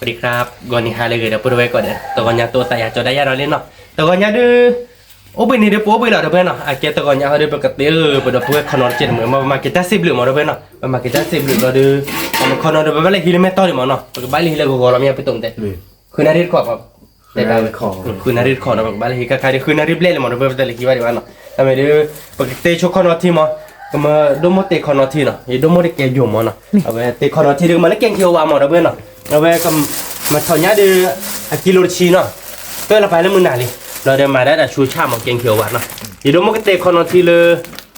สวัสดีครับ ဂီၤနံၤဟါလၢအဂ့ၤ ဒီပုၢ်ဝဲၢ်ကိးဂၤဒဲး, တဂီၤညါတအိၣ်သးယၤကၠီဒၣ်ယၤဒီးလံနီၤ, တဂီၤညါဒုး အိၣ်ဘှံးနံၤဒုး ပအိၣ်ဘှံးလီၤ ဒီပုၢ်ဝဲၢ်နီၤ, အကဲတဂီၤညါဟီဒုး ပကသ့အၢ ပဒီပုၢ်ဝဲၢ်ခီနီၤတကဲးတမံၤ မ့ၢ်ပမၤက့ၤတၢ်စံးဘျုးမး ဒီပုၢ်ဝဲၢ်နီၤ, ပမၤက့ၤတၢ်စံးဘျုးဘျီဒုး ပမ့ၢ်ခီနီၤဒီး ပဘၣ်လဲၤဟံးလၢမဲာ်တီၢ်န့ၣ်မးနီၤ, ပကဘၣ်လဲၤဟံးလၢဂီၤဂီၤလီၤ မ့ၢ်ပတိၢ်မတဲ ဃုနၣ်ရံၣ်တခီ, ဃုနၣ်ရံၣ်တခီနီၤ ပကဘၣ်လဲၤဟံးခါခါဒုး ဃုနၣ်ရံၣ်ဘျဲၣ်လံမး ဒီပုၢ်ဝဲၢ် ပတလဲၤဟံးဘၣ်ဒံးဘၣ်နီၤ, အမ့ၢ်ဒုး ပကတ့ဆိခီနီၤထံမး, ကမၢဒိၣ်မိၢ်တ့ခီနီၤထံနီၤ, ယဒိၣ်မိၢ်တကဲယိာ်မးနီၤ, အဝဲတ့ခီနီၤထံဒုး ကမၤလၢကဲခ့ဝါမး ဒီပုၢ်ဝဲၢ်နီၤ, အဝဲ မၤထီၣ်ညၣ်ဒုး အကံလိတဆံနီၤ, တွဲၣ်လီၤပာ်လၢမုၢ်နၤလံ, ဘျီဒီးမၤဒၣ်တၢ်ဆူးဆါမး ကဲခ့ဝါနီၤ, ယဒိၣ်မိၢ်ကတ့ခီနီၤထံလၢ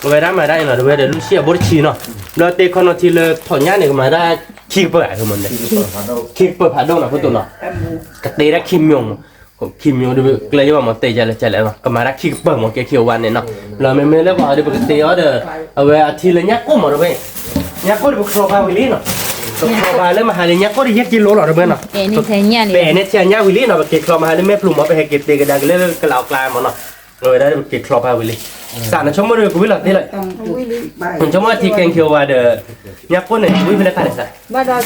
အဝဲဒၣ်မၤဒၣ်အံၤနီၤ ဒီပုၢ်ဝဲၢ်ဒီး လူၢ်ဆံအဘိတဆံနီၤ, ဘျီတ့ခီနီၤထံလၢထီၣ်ညၣ်န့ၣ် ကမၤဒၣ်ခံကပၢၢ်ဧါ မ့ၢ် ခံကပၢၢ်ဖးဒိၣ်နီၤ ဖိတိၢ်နီၤ, ကတ့ဒၣ်ခံမံၤမး, ခံမံၤဒုး ကျဲယဘၣ်မး တဲယလဲၤကလဲၤနီၤ ကမၤဒၣ်ခံကပၢၢ်မး ကဲခ့ဝါန့ၣ်နီၤ, ဘျီမ့မ့ၢ်လၢပှၤအီၤဒုး ပကတ့အီၤဒီး အဝဲအထံလၢညၣ်ကိၢ်မး ဒီပုၢ်ဝဲၢ်, ညၣ်ကိၢ်ဒုး ပခီပၤဝံၤလံနီၤ, ပခီပၤလၢမဟါလံ ညၣ်ကိၢ်ဒုး ယဲၢ်ကံလိလီၤ ဒီပုၢ်ဝဲၢ်နီၤ, ပအဲၣ်န့ၢ်ထံညၣ်ဝံၤလံနီၤ, ပက့ၤချီမဟါလၢမဲာ်ဖျိးမး ပဟဲက့ၤတ့ကဒါက့ၤလၢကလးအကျါမးနီၤ, အဝဲဒၣ်ပက့ၤချီပၤဝံၤလံ, စးနဆိကမိၣ်ဒုး ကဝံၣ်လီၤသ့လီၤ, နဆိကမိၣ်ထံကဲခ့ဝါဒီး ညၣ်ကိၢ်န့ၣ် ဝံၣ်ဖဲလဲၣ်ခါန့ၣ်စး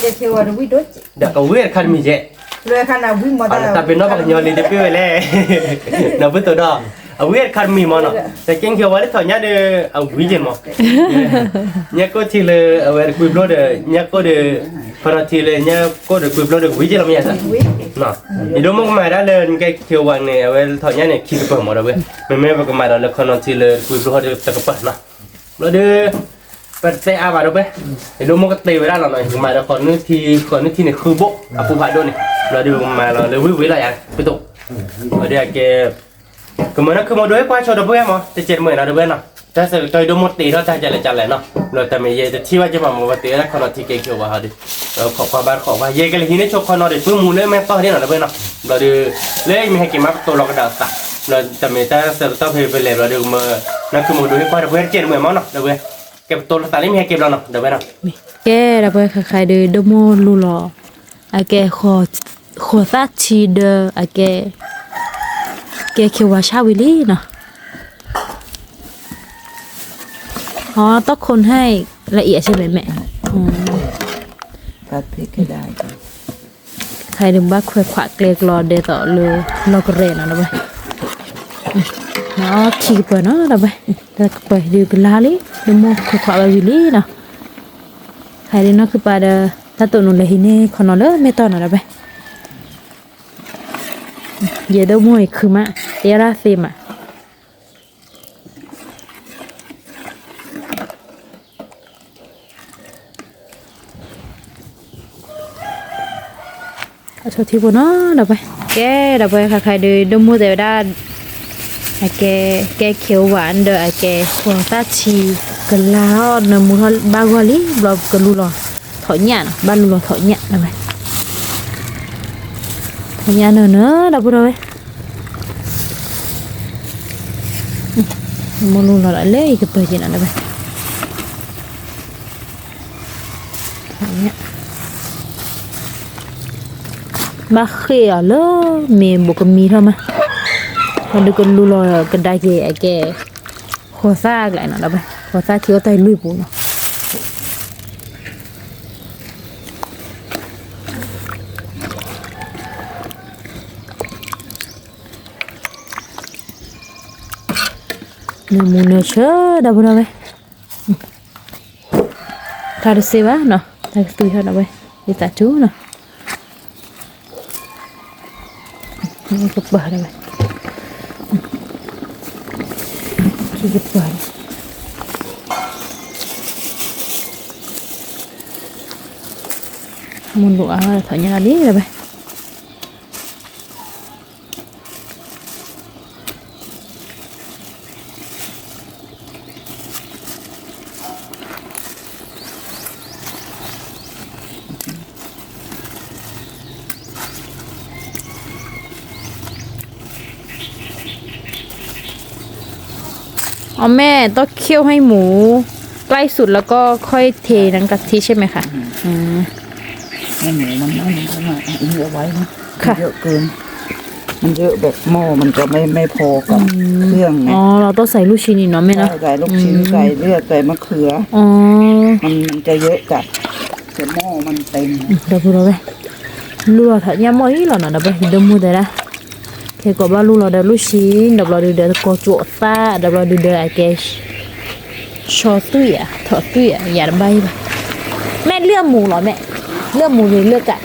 ဒီးကဝံၣ်အခါတမံၤယဲၢ်, တၢ်ပ့ၤနီၣ်ပှၤကညီလံတပ့ၢ်ဝဲလဲၣ်, ဒီပုၢ်တိၢ်ဒီး အဝံၣ်အခါတမံၤမးနီၤ, ဒီးကဲခ့ဝါလၢထီၣ်ညၣ်ဒီး အဝံၣ်ယဲၢ်မး, ညၣ်ကိၢ်ထံလၢအဝဲတကွံဘျိဒီး ညၣ်ကိၢ်ဒီး ခီနီၤထံလၢညၣ်ကိၢ်ဒီးကွံဘျိဒီး ကဝံၣ်ယဲၢ်လီၤမ့ၢ်ယါစး, ယဒိၣ်မိၢ်ကမၤဒၣ်လၢကဲခ့ဝါန့ၣ် အဝဲထီၣ်ညၣ်န့ၣ် ခံကပၢၢ်မး ဒီပုၢ်ဝဲၢ်, မ့မ့ၢ်ပကမၤဒီးလၢခီနီၤထံလၢတကွံဘျိဟီဒုး တကပၢၢ်နီၤ, ဘျီဒုး ပတတဲအါဘၣ် ဒီပုၢ်ဝဲၢ်, ယဒိၣ်မိၢ်ကတ့ဝဲဒၣ်လီၤနီၤ, ယကမၤဒီးဃီးနုၢ်ထံ, ဃီးနုၢ်ထံန့ၣ် ဃုဘိၣ်အပူၤဖးဒိၣ်န့ၣ်, ဘျီဒုးပကမၤလီၤလၢဝံၣ်ဝံၣ်လီၤယၤ ပတိၢ်, ဘျီဒုးအကဲ ကမၤနီၤ ခုမီၤဒိၣ်ဟဲကွၢ်ဆိ ဒီပုၢ်ဝဲၢ်မး တကဲးတမံၤနီၤ ဒီပုၢ်ဝဲၢ်နီၤ, တၢ်ဆၢကတီၢ်ယဒိၣ်မိၢ်တ့ထီၣ်တၢ်ကလဲၤကလဲၤနီၤ, ဘျီတမ့ၢ်ယဲတထံၣ်ဘၣ်က့ၤမး မ့ၢ်ပှၤတ့ဝဲဒၣ်ခီနီၤထံကဲခ့ဝါဟီဒုး, ဒီးခိးကွၢ်ဘၣ်တခိးကွၢ် ယဲကလဲၤဟံးန့ၢ်ဆိခီနီၤဒီး ပုၢ်မူလၢမဲာ်တီၢ်ဒၣ်နီၤ ဒီပုၢ်ဝဲၢ်နီၤ, ဘျီဒုး လၢယမ့ၢ်ဟဲက့ၤမးပတိၢ်လီၤကဒီးသး, ဘျီတမ့ၢ်တၢ်ဆၢကတီၢ်ဖဲပလဲၤဘျီဒုး ကမၤနီၤ ခုမီၤဒိၣ်ဟဲကွၢ် ဒီပုၢ်ဝဲၢ် တကဲးတမံၤမးနီၤ ဒီပုၢ်ဝဲၢ်, ကဲပတိၢ်လီၤသးလၢမ့ၢ်ဟဲက့ၤဘျီနီၤ ဒီပုၢ်ဝဲၢ်နီၤ, ကဲ ဒီပုၢ်ဝဲၢ် ခဲခါဒုး ဒိၣ်မိၢ်လူလီၤ အကဲ ဃိးသၣ်ထံဒီး အကဲ ကဲခ့ဝါဆၣ်ဝံၤလံနီၤ, အတီၢ်ခိၣ်ဟဲလၢအံၤအဆ့မဲာ်မဲာ်, ခဲဒုးဘၣ်ခွဲးခွးကျဲကျီဒဲးသိးလၢ လီၤကရဲနီၤ ဒီပုၢ်ဝဲၢ်, ခံကပၢၢ်နီၤ ဒီပုၢ်ဝဲၢ်, တကပၢၢ်ဒုးကလါလံ ဒိၣ်မိၢ်ခွဲးခွးဝဲဝံၤလံနီၤ, ခဲဒုးနီၢ်ခုပၤဒီး တၢ်တိာ်နုာ်လဲၤဟံးန့ၢ်ခီနီၤလၢမဲာ်တီၢ်နီၤ ဒီပုၢ်ဝဲၢ် ယဲဒိၣ်မိၢ်အံၤခုမး တဲဒၣ်သ့မး, အဆိထံဖိနီၤ ဒီပုၢ်ဝဲၢ်, ကဲ ဒီပုၢ်ဝဲၢ် ခဲခါဒုး ဒိၣ်မိၢ်တဲဝဲဒၣ် အကဲ ကဲခ့ဝါဒီး အကဲ ဃိးသၣ်ထံ ကလါထီၣ် နၢမူထီၣ်ဘၣ်ဂီၢ်လံ ဘျီကလူလီၤ ထီၣ်ညၣ်နီၤ ဘၣ်လူလီၤထီၣ်ညၣ် ထီၣ်ညၣ်နၢနၢ ဒီပုၢ်ဝဲၢ်, မိၢ်လူလီၤဒီးလၢယကပၢၢ်က့ၤနီၤ ဒီပုၢ်ဝဲၢ်, ဘၣ်ဃ့ၢ်အီၤလၢမ့ၢ်ဘိးကမံထီၣ်မး, ဒီးကလူလီၤကဒါက့ၤအကဲ ဃိးသၣ်ကျါနီၤ ဒီပုၢ်ဝဲၢ်, ဃိးသၣ်ထံအိၣ်တၢ်လွံၢ်ပူၤနီၤ, နၢမူနၢဆၢ ဒီပုၢ်ဝဲၢ်, တၢ်တစ့ဘၣ်နီၤ တၢ်ကသွံထီၣ်ဒီပုၢ်ဝဲၢ်, ယသးစူၤနီၤ, ကပၤဒီပုၢ်ဝဲၢ်, ကပၤ, မုၢ်လူၤအါထီၣ်ညါလံ ဒီပုၢ်ဝဲၢ် အီ แม่ต้องเคี่ยวให้หมูใกล้สุดแล้วก็ค่อยเทน้ำกะทิใช่ไหมคะ อืม ให้หมูมันนั่นมันก็มาอันนี้เอาไว้นะ ค่ะ เยอะเกิน มันเยอะแบบหม้อมันจะไม่ ไม่พอกับ อืม เครื่องไง อ๋อ เราต้องใส่ลูกชิ้นอีกเนาะแม่เนาะ ใช่ ใส่ลูกชิ้น อืม ใส่เลือด ใส่มะเขือ อ๋อ มัน มันจะเยอะจัด เดี๋ยวหม้อมันเต็ม อืม เดี๋ยวพูดเอาไว้ လူလီၤထီၣ်ညၣ်မီၢ်အံၤလီၤနီၤ ဒီးပှၤဟံးဒိၣ်မူသဲဒၣ်, ခဲကိးဘၣ်လူလီၤဒီးလူၢ်ဆံ ဒီးဘျီဒုဒီးတကိးကၠိအသၣ် ဒီးဘျီဒုဒီးအကဲ ဆီသွံၣ်ဧါ ထီၣ်သွံၣ်ဧါ ယၤတဘၣ်အံၤဘၣ်, မ့ၢ်လၢအမူလီၤမ့ၢ်, လၢအမူန့ၣ်လၢကး,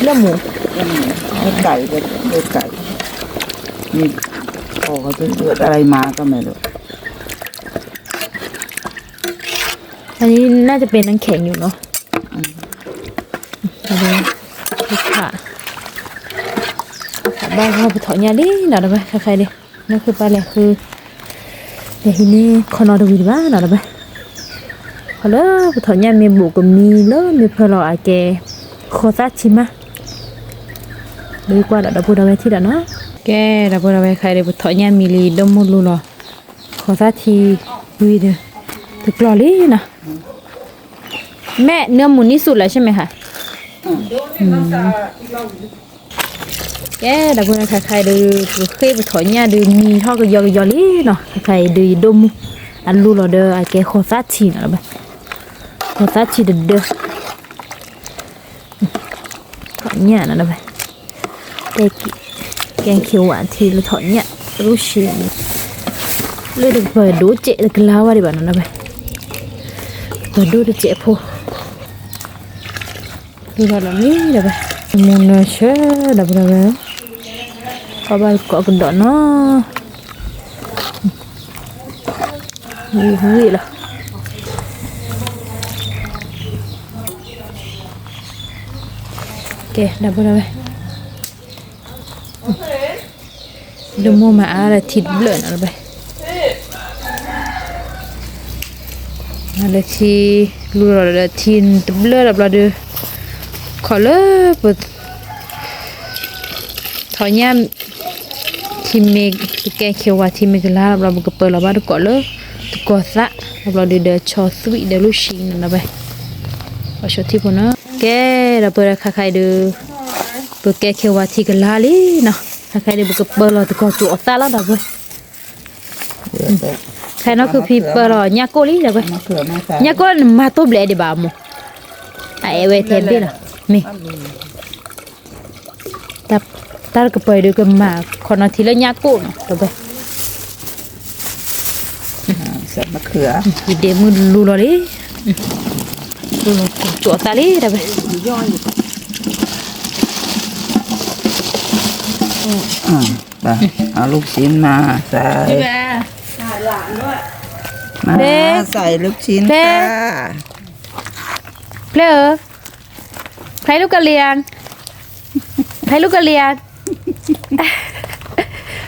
လၢအမူ, လၢကး, လၢကး, မ့ၢ်, အီၣ်ကသ့ၣ်တၢ်လၢမၤကမဲာ်ဒီး อันนี้น่าจะเป็นน้ำแข็งอยู่เนาะ อืม อันนี้ค่ะ ค่ะ บ้านเขาไปเถาะหญ้าดิเนาะ เดี๋ยวไป ใครๆ ดิ นั่นคือปลาแหละคือ เดี๋ยวทีนี้ ခီနီတဝံၤတဘၣ်နီၤ ဒီးပဲ ခီလၢပထီၣ်ညၣ်မ့ၢ်ဘူးကမံလၢမ့ၢ်ဖၢလီၤအကဲ ဃီသၣ်ထံမး ဒုကွၢ်ဒီးဒီပုၢ်ဒီဝဲၢ်ထံၣ်ဒီးနီၤ ကဲ ဒီပုၢ်ဒီဝဲၢ်ခဲအံၤဒီး ပထီၣ်ညၣ်မံလံ ဒိၣ်မူလူလီၤ ဃီသၣ်ထံဝံၤဒီး တကျီၢ်လံနီၤ แม่ เนื้อหมูนี่สุกแล้วใช่ไหมคะ ကဲ ဒီပုၢ်ဒီဝဲၢ်ခဲအံၤဒီး ပဃ့ပထီၣ်ညၣ်ဒီးမံထီၣ်ကယီကယီလံနီၤ ခဲအံၤဒီးယဒိၣ်မူ အလူလီၤဒီး အကဲဃီသၣ်ထံနီၤ ဃီသၣ်ထံတဒၢ ထီၣ်ညၣ်နီၤ ကဲ ကဲခ့ဝါထံလၢထီၣ်ညၣ် ရူၢ်ရှံ လၢတကပၤဒိၣ်စဲးတကလါဝဲဒံးဘၣ်နီၤ ပှၤဒိၣ်တစဲးဖိ ဒိၣ်ထီၣ်လီၤမ့ၢ်ဒီးဝဲ မူနၢၤဆၢဒီးပဒီးဝဲ ကီၢ်ဘၣ်ကိးကဒီးနီၤ ဝံၤဝံၤလီၤ ကဲ ဒီပုၢ်ဒီဝဲၢ် ဒိၣ်မူမၤအါဒီးထံတဘျၢၣ်နီၤလၢၤဘၣ် လၢထံ လူလီၤဒီးထံတဘျၢၣ်ဒီးဘျီဒီး ခီလၢပ ထီၣ်ညၣ် ထံမ့ၢ်ကကဲခ့ဝါထံမ့ၢ်ကလါဒီးဘျီ ပကပၢလီၤဘၣ်တကိးလၢ တကိးသၣ် ဒီးဘျီဒီးဒီးဆီသွံၣ်ဒီးလူၢ်ဆံနီၤလၢၤဘၣ် ပှၤဆီထံဖိနီၤ ကဲ ဒီပုၢ်ဒီဝဲၢ်ခဲအံၤဒီး ပကဲခ့ဝါထံကလါလံနီၤ ခဲအံၤဒီး ပကပၢလီၤတကိးကၠိအသၣ်လီၤဒီးပှၤ ခဲအံၤနီၢ်ခုဖံပၢလီၤညၣ်ကိၣ်လံဒီးပှၤ ညၣ်ကိၣ်နမၤတိၢ်ဘျဲးဒံးဘၣ်အမိၢ် အအဲၣ်ဝဲထဲဘ့ၣ်လီၤ မ့ၢ် တၢ်တကပၤဒီးကမၤခီနီၤထံလၢညၣ်ကိၣ်နီၤ ဒီးပှၤ ယဒ့မုၣ်လူလီၤလံ လူလီၤကၠိအသၣ်လံဒီးပှၤ เอาลูกชิ้นมาใส่ มาใส่ลูกชิ้นค่ะ เปลือ ဖဲလူကလံၤ ဖဲလူကလံၤ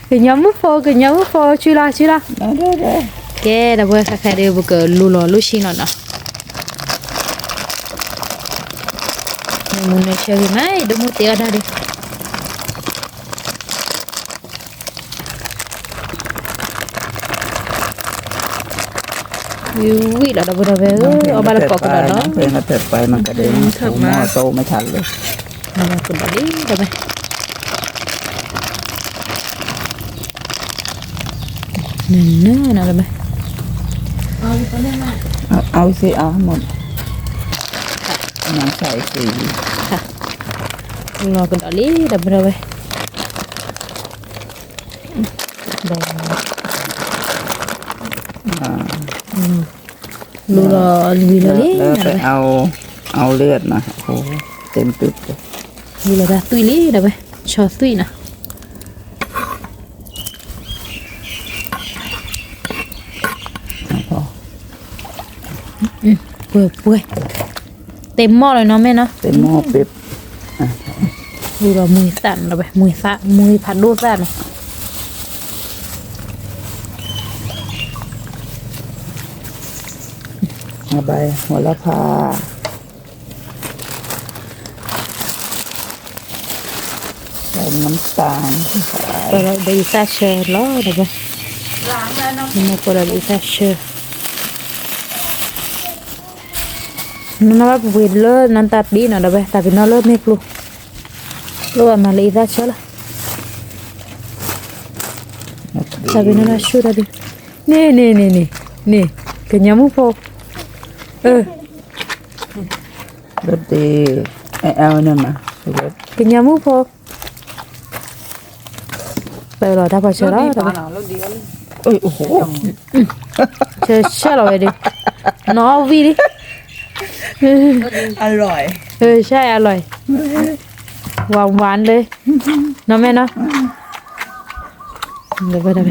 ကညီမုၣ်ဖိ ကညီမုၣ်ဖိ ဆူလီၤ ဆူလီၤ ကဲ ဒီပုၢ်ဝဲၢ်ခဲခဲဒီး ပကလူလီၤလူၢ်ဆံလီၤနီၤ မုၢ်နၤဆၢဂ့ၤမး ဒိၣ်မူတဲအီၣ်တၢ်ဒီး ဝံၤဝံၤလီၤ ဒီပုၢ်ဒီဝဲၢ်ဧၢ အီၣ်ဘၣ်လၢကိးကဒီးနီၤ မၤကဒီးလံ ဒီပုၢ်ဝဲၢ် နနနနဘၣ် เอาสิเอาหมด น้ำใส่สี လီၤကဒီးလံ ဒီပုၢ်ဒီဝဲၢ် လူလီၤဝံၤလီၤလံ แล้วไปเอา เอาเลือดมา โอ้โห เต็มตึกเลย ဝံၤလီၤတၢ်သွံၣ်လံ ဒီပုၢ်ဝဲၢ် ဆီသွံၣ်နီၤ ပှဲၤပှဲၤ เต็มหม้อเลยเนาะแม่เนาะ เต็มหม้อปิ๊บ လူလီၤမွံသၣ်နီၤ ဒီပုၢ်ဝဲၢ် မွံသၣ် မွံဖးဒိၣ်သၣ်နီၤ เอาใบโหระพา ใส่น้ำตาล ပၢလီၤဒီးအံသၣ်ဆၢလီၤ ဒီပုၢ်ဝဲၢ် မ့ၢ်ပၢလီၤဒီးအံသၣ်ဆၢ နနီၢ်ဘၣ်ပပှ့ၤလၢနတၢ်ပံၤနီၤ ဒီပုၢ်ဝဲၢ် တၢ်ပံၤနီၢ်လၢမ့ၢ်ပျိ လၢအမၤလၢအံသၣ်ဆၢလီၤ တၢ်ပံၤနီၢ်လၢဆူၣ်တၢ်ဒုး န့ၣ်န့ၣ်န့ၣ်န့ၣ် န့ၣ် ကညီမုၣ်ဖိ အၢ လၢဒ့ နမၤ ကညီမုၣ်ဖိ ပၢလီၤတၢ်ဖီဆၢလီၤ ဆၢဆၢလီၤဝဲဒုး နီၣ်ဝံၣ်လံ အလီၤ ဝါဝါလၢ နီၢ်မဲနီၢ် ဝံၤဒုးဝံၤ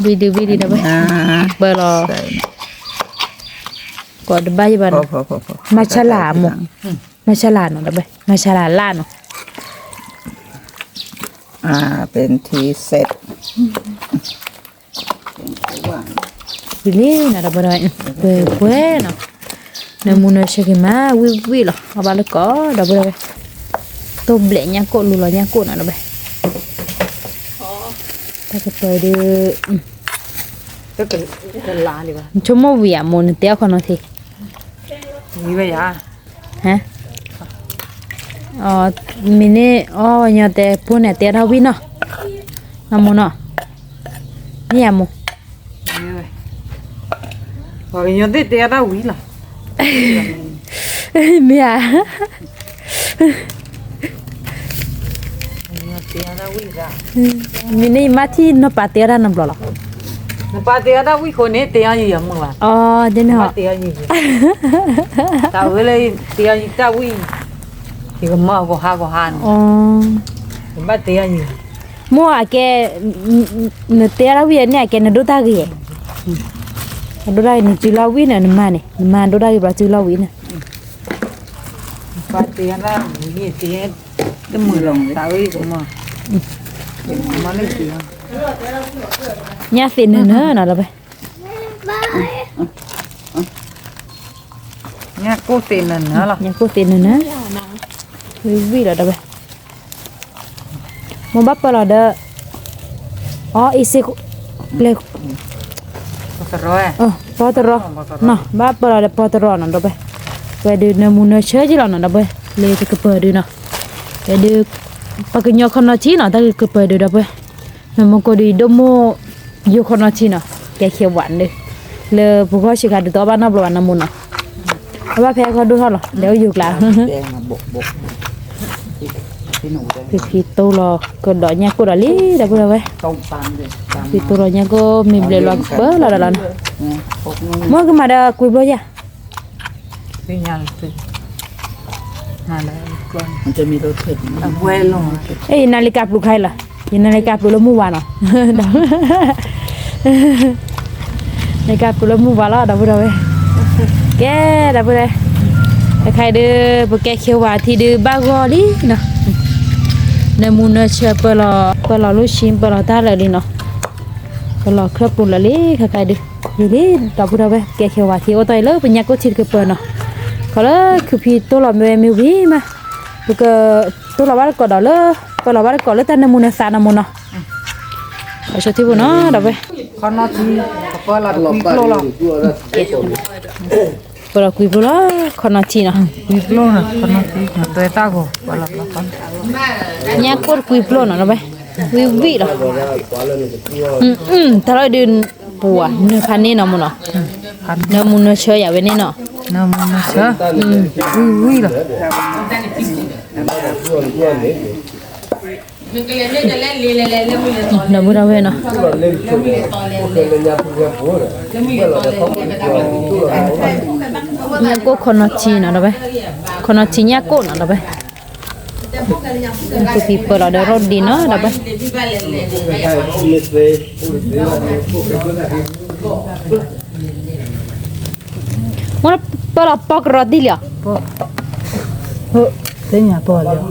ဒုးဒီးဝဲ ပၢလီၤ ကိးတဘၣ်ယဘၣ်နီၤ မၤဆါလၢ်မိၢ် မၤဆါလၢ်နီၤဒီးဝဲ မၤဆါလၢ်လၢ်နီၤ ပထံစဲး ဝံၤလံနီၤဒီးဝဲဒီး ပှဲၤပှဲၤနီၤ နမူနဆၢက့ၤမး ဝံၣ်ဝံၣ်လီၤ အဘၣ်လၢကိးဒီးဝဲဒီးဝဲ တိၢ်ဘျဲးညၣ်ကိၣ်လူလီၤညၣ်ကိၣ်နီၤဒီးဝဲ တၢ်ကပၢၤဒုး ဆိကမိၣ်ဝံၤအမိၢ်နတဲအီၣ်ခီနီၤထံး ဝံၤဝဲယၤ ဟဲ မ့ၢ်န့ၣ် အီၣ်ဝဲညီတဲဖိန့ၣ် တဲဒၣ်ဝံၣ်နီၤ နမိၢ်နီၤ မ့ၢ်အမိၢ် ပှၤကညီသ့ၣ်တဲဒၣ်ဝံၣ်လီၤ မ့ၢ်ဧါ မ့ၢ်န့ၣ်ယမါထံၣ်နီၢ်ပၢ်တဲဒၣ်နီတဘျီလီၤ နပၢ်တဲဒၣ်ဝံၣ်ဃိန့ၣ် တဲအီၤယံၤယၤမုၢ်ဘၣ် အီ တဲန့ၣ်ဟီ တၢ်ဝဲလၢ တဲအီၤယံၤတၢ်ဝံၣ် ယကမၢကဟါကဟါန့ၣ် ယဘၣ်တဲအီၤယံၤ မိၢ်အကဲ နတဲဒၣ်ဝံၣ်န့ၣ် အကဲနဒိၣ်တၢ်ဂ့ၤ အဒိၣ်တၢ်ဂ့ၤ နစုလီၤဝံၣ်န့ၣ် နမါန့ၣ် နမါဒိၣ်တၢ်ဂ့ၤဘျီစုလီၤဝံၣ်န့ၣ် ပှၤတဲဒၣ်ဝံၣ်န့ၣ် တဲ တမုာ်လီၤ တၢ်ဝဲကမၢ ကမၢလၢက့ၤ ညၣ်သ့ၣ်နၢၤနၢၤနီၤဒီးဝဲ ညၣ်ကိၣ်သ့ၣ်နၢၤနၢၤလီၤ ညၣ်ကိၣ်သ့ၣ်နၢၤနၢၤ ဝံၣ်ဝံၣ်လီၤဒီးဝဲ မိၢ်ဘၣ်ပၢလီၤဒီး အီ အ့စ့ ပျဲၢ် ပီတရီ နီၤ ဘၣ်ပၢလီၤဒီးပီတရီနီၤဒီးဝဲ ဝဲဒုးနၢမူနၢဆၢက့ၤလီၤနီၤဒီးဝဲ လၢတကပၢၤဒုးနီၤ ဝဲဒုး ပှၤကညီခီနီၤထံနီၤ တၢ်ဂ့ၢ်ကပၢၤဒုးဒီးဝဲ နမိၢ်ကိၢ်ဒုးယဒိၣ်မိၢ် ယိၤခီနီၤထံနီၤ ကဲခဲဝဲန့ၣ် လၢပဂီၢ်ဆံးခါဒုးတအီၣ်ဘၣ်နီတဘျီဘၣ်နမိၢ်နီၤ အဘၣ်ဖဲအဂီၢ်ဒိၣ်ထီၣ်လီၤ လဲၤအိၣ်ယိၤကျါ ဖံဖံတိၢ်လီၤကဒီးညၣ်ကိၣ်ဒီးလံ ဒီပုၢ်ဒီဝဲၢ် ဖံတိၢ်လီၤညၣ်ကိၣ် မ့ၢ်ဘျဲးလီၤကပၢလီၤဒီးလီၤနီၤ မိၢ်ကမၤဒီးကွံာ်ဘျီယၤ အ့ ယနၤလံကၣ်ပျူၤခါအံၤလီၤ ယနၤလံကၣ်ပျူၤလၢမုၢ်ဝါနီၤ နကၣ်ပျူၤလၢမုၢ်ဝါလီၤ ဒီပုၢ်ဒီဝဲၢ် ကဲ ဒီပုၢ်ဒီဝဲၢ် တခါအံၤဒုး ပကဲခဲဝဲထံဒုးဘၣ်ဂီၢ်လံနီၤ နၢမူနၢဆၢပၢလီၤ ပၢလီၤလိၣ်ဆံ ပၢလီၤတၢ်လၢာ်လံနီၤ ပၢလီၤချၢပူၤလၢာ်လံ ခါခါအံၤဒုး လံလံ ဒီပုၢ်ဒီဝဲၢ် ကဲခဲဝဲထံအိၣ်တီၢ်အံၤလၢပညၣ်ကိၣ်ထံတကပၢၤနီၤ ခီလၢခုဖံတိၢ်လီၤမ့ၢ်ဝဲမ့ၢ်ဝံၤမး ပကတိၢ်လီၤဘၣ်တကိးဒီးလၢ ပၢလီၤဘၣ်တကိးလၢတၢ်နၢမူနၢသးနမိၢ်နီၤ အဆၢထံဖိနီၤ ဒီပုၢ်ဝဲၢ် ခီနီၣ်ထံ ပၢလီၤတကွံဖျိလီၤ ပၢလီၤကွံဖျိလီၤ ခီနီၣ်ထံနီၤ ကွံဖျိနီၤ ခီနီၣ်ထံ နတွဲတၢ်ဂီၤ ပၢလီၤ ညၣ်ကိၣ်တကွံဖျိနီၤ ဒီပုၢ်ဝဲၢ် ဝံၣ်ဝံၣ်လီၤ တၢ်လီၤဒုး ပှၤနၢဖးန့ၣ်နီၤမ့ၢ်နီၤ နၢမူနၢဆၢယၤဝဲန့ၣ်နီၤ နၢမူနၢဆၢ ဝံၣ်ဝံၣ်လီၤ ဒီပုၢ်ဒီဝဲၢ်နီၤ ညၣ်ကိၣ်ခီနီၣ်ထံနီၤ ဒီပုၢ်ဝဲၢ် ခီနီၣ်ထံညၣ်ကိၣ်နီၤ ဒီပုၢ်ဝဲၢ် ပပံၤပၢလီၤဒီးရိဒံနီၤ ဒီပုၢ်ဝဲၢ် မ့ၢ်ပၢလီၤပီကရီတံၢ်လံဧါ သ့ၣ်ညါပီလံ